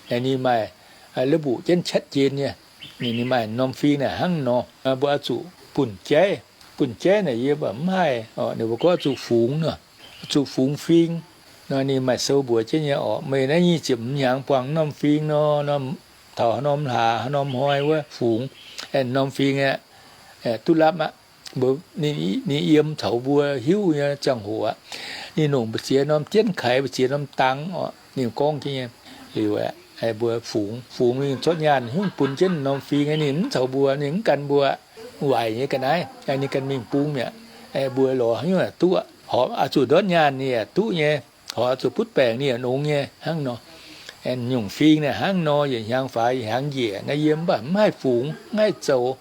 Ninh maaih la'mbuqc jienv ชัดเจน nyei. Ninh, ninh maaih norm fing naaic hnangv nor, mbuo oix zuqc bunh jaiv. Bunh jaiv naaic yie mv baac mv haih. Ninh mbuo gorngv oix zuqc fungx nor, zuqc fungx fing nor. Ninh maaih sou mbuox jienv nyei oc, meih naaiv nyic ziepc hmz hnyangx buangh norm fing nor, taux haaix norm hlaax haaix norm hnoi wuov fungx, aengx norm fing aeqv, duqv lapv aqv. Ninh yiem taux mbuo hiuv nyei ziangh hoc aqv. Ninh longc mbu'ziex norm jienv kaix, mbu'ziex norm dang oc. Ninh gorngv jienv nyei. Liuz aeqv, mbuo fungx, fungx mingh zorqv nyaanh hnyungv bun jienv norm fing, ninh mv caux mbuo, ninh mv gan mbuo, waaic nyei ga'naaiv, ninh ganh mingh bung mi'aqv. Mbuo lorz haaix nyungc yaac duqv, horpc oix zuqc ndortv nyaanh ninh yaac duqv nyei, horpc oix zuqc butv baengc ninh yaac nongx nyei hnangv nor. Nyungc fing naaic hnangv nor, yietc hnyangx faaux yietc hnyangx njiec naaiv, yie mv baac mv haih fungx, mv haih zoux.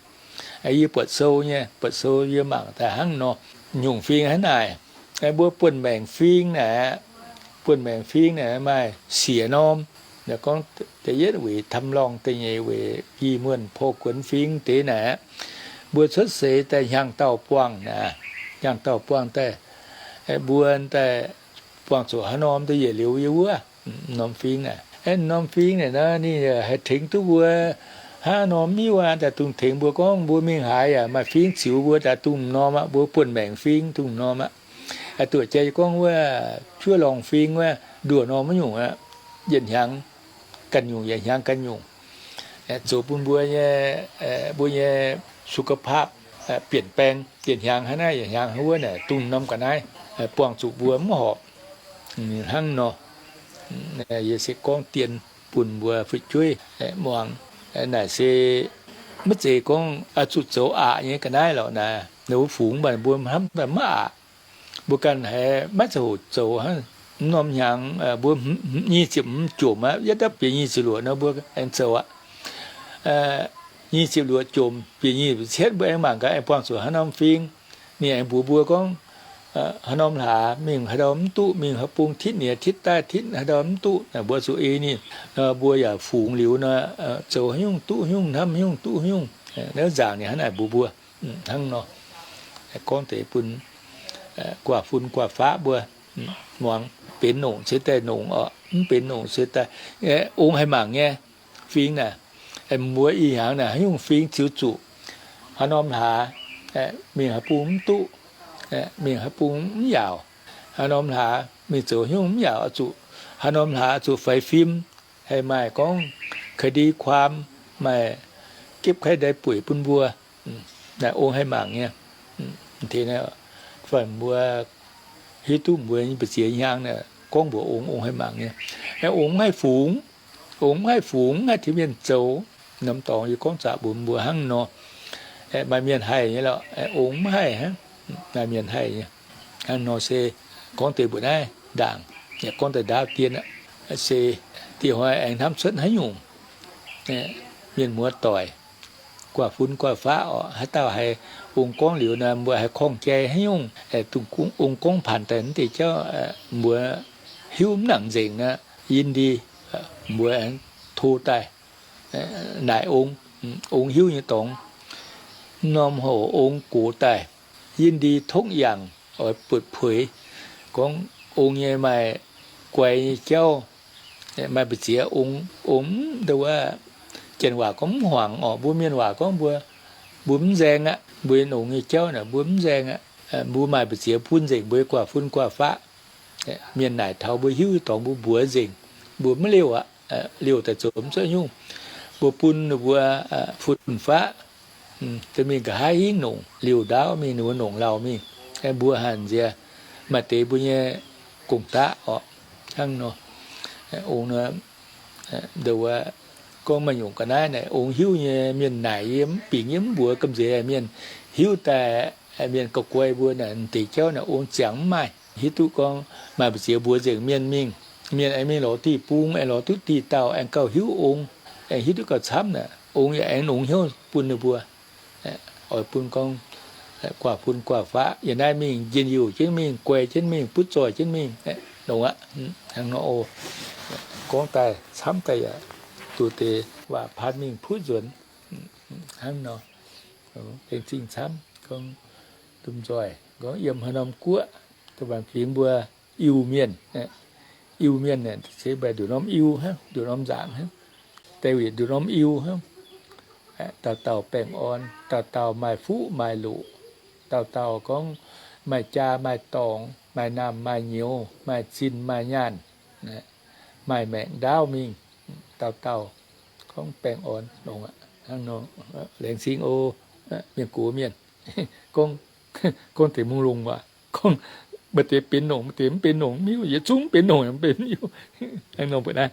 Yie buatc sou nyei, buatc sou yie mangc daaih hnangv nor. Nyungc fing hnangv naaic, mbuo buonv maengc fing naaic, buonv maengc fing naaic maaih siec norm. Gorngv da'yietv weic ทำลอง, da'nyeic weic ปีม่วน โพกวน fing deix naaic. Mbuo cuotv seix daaih hnyangx-daauh buangh naaic, hnyangx-daauh buangh daaih, mbuo daaih buangh zuqc haaix norm daaih yietc liuz yie wuov norm fing naaic. Aeqv, norm fing naaic nor ninh haih tengx duqv mbuo hnangv norm hiuv aqv. Daaih dungx tengx mbuo gorngv mbuo mingh haaix yaac maaih fing ziux mbuo daaih dungx norm aqv. Mbuo buonv maengc fing dungx norm aqv. Duqv jaax gorngv wuov juov lorngh fing wuov nduoh norm wuov nyungc aqv, yietc hnyangx ganh nyungc, yietc hnyangx ganh nyungc. Zoux bun mbuo nyei, mbuo nyei สุขภาพ bienh baeng, yietc hnyangx hnangv naaiv, yietc hnyangx hnangv wuov naaic, dungx norm ga'naaiv, buangh zuqc mbuo mv horpc hnangv nor. Yie se gorngv dien bun mbuo fu'jueiv muangx. Naaic se maiv zeiz gorngv oix zuqc zoux aqc nyei ga'naaiv lorqc naaic. Ninh mbuo fungx mv baac mbuo hnamv daaih maiv aqc. Mbuo ganh haiz maiv ziangh hoc zoux hnangv. Mv norm hnyangx mbuo nyic ziepc hmz jomc aqv, yietv dapv bieqc nyic ziepc luoqc nor mbuo aengx zoux aqv. Nyic ziepc luoqc jomc bieqc nyic ziepc cietv mbuo aengx mangc gaax aengx buangh zuqc haaix norm fing. Ninh aengx mbuox mbuo gorngv, haaix norm hlaax mingh haaix ndau mv duqv, mingh haaix bung titv nyiex titv daaih titv haaix ndau mv duqv, mbuo zuqc ei ninh. Mbuo yaac fungx liuz nor, zoux haaix nyungc duqv haaix nyungc, hnamv haaix nyungc duqv haaix nyungc. Naaiv nzaangc ninh hnangv naaic mbuox mbuo hnangv nor. Gorngv deix bun guaax fun guaax faqv mbuo muangx. Benx nongc se daaih nongc oc, mv benx nongc se daaih ong haih mangc nyei. Fing naaic, mbuo ih hnyangx naaic haaix nyungc fing ziux zuqc, haaix norm hlaax mingh haaix bung mv duqv, mingh haaix bung mv yaauc, haaix norm hlaax mingh zoux haaix nyungc mv yaauc, oix zuqc haaix norm hlaax oix zuqc faix fim, haih maaih gorngv คดีความ, maaih เก็บไข้ได้ป่วย bun mbuo. Naaiv ong haih mangc nyei. Fai mbuo hiuv duqv mbuo nyei mbu'ziex hnyangx naaic gorngv mbuox ong, ong haih mangc nyei. Ong mv haih fungx, ong mv haih fungx, mv haih tengx mienh zoux. Norm dorngx yie gorngv zaqc mbuox mbuo hnangv nor. Maaih mienh haih nyei lorqc, ong mv haih hnangv. Maaih mienh haih nyei. Hnangv nor se gorngv deix mbuoqc naaiv ndaangc, yaac gorngv daaih ndaauv dien aqv. Se dieh hnoi aengx hnamv cuotv haaix nyungc mienh muoz doic, guaax fun guaax faqv orqc, haaix dauh haiz ong gorngv liuz nor, mbuo haiz korngh jai haaix nyungc, dongh ong gorngv paanc daaih naaiv deix jauv, mbuo hiuv mv nangc nzengc nor, yie ndie mbuo aengx to daaih naaic ong, ong hiuv nyei dorngx. Norm hoc ong gox daaih, yie ndie tongv yangc oix buatc puix, gorngv ong nyei maaih guai nyei jauv, maaih mbu'ziex ong, ong mv, nduov, janx waac gorngv mv huangx orqc, mbuo mienh waac gorngv mbuo, mbuo mv nzaeng aqv. Mbuo nongx nyei jauv naaic mbuo mv nzaeng aqv. Mbuo maaih mbu'ziex bun nzengc mbuo nyei guaax fun guaax faqv. Mienh naaic taux mbuo hiuv dorngx mbuo mbuox nzengc, mbuo mv liouh aqv. Liouh daaih zoux mv cuotv nyungc. Mbuo bun ninh mbuo fun faqv, mingh nqa'haav hingv nongc liouh ndaauv mingh, ninh mbuo nongc lauh mingh. Mbuo hanc nziex maaih deix mbuo nyei gong-daqv orqc. Hnangv nor, ong nduov, gorngv maaih nyungc ga'naaiv naaic ong hiuv nyei mienh naaic yie mv bingx, yie mv mbuox gamh nziex mienh hiuv daaih, mienh gauh guai mbuo naaic deix jauv naaic ong ziangx mv maaih. Hiuv duqv gorngv maaih mbu'ziex mbuox nzengc mienh mingh, mienh aengx mingh lorz diuh bung, aengx lorz duqv diuh dauh, aengx gauh hiuv ong, aengx hiuv duqv gauh camv naaic, ong yaac aengx nongx hnyouv bun ninh mbuo. Oix bun gorngv guaax fun guaax faqv yiem naaiv mingh njien-youh jienv mingh, guai jienv mingh, butv zoih jienv mingh, nongx aqv. Hnangv nor oc. Gorngv daaih camv daaih yaac duqv deix waac paan mingh puv nzuonx. Hnangv nor, laengz zingh camv gorngv lomh nzoih gorngv yiem haaix norm guoqv, da'faanh fingx mbuo Iu-Mienh, Iu-Mienh naaic se mbaih nduqc norm Iu hnangv, nduqc norm nzaangc hnangv, deix yietc nduqc norm Iu hnangv. Dauh dauh baengh orn, dauh dauh maaih fuqv maaih loqc, dauh dauh gorngv maaih jaa maaih dorngx, maaih naamh maaih nyouz, maaih zinh maaih nyaanh, maaih maengc ndaauv mingh, dauh dauh gorngv baengh orn nongx aqv. Hnangv nor, laengz zingh oc, mienh gox mienh. Gorngv, gorngv deix mungh longx waac, gorngv maaih deix benx nongc, maaih deix mv benx nongc, mv hiuv, yietc zungv benx nongc, mv benx mv hiuv. Hnangv nor mbuo naaiv.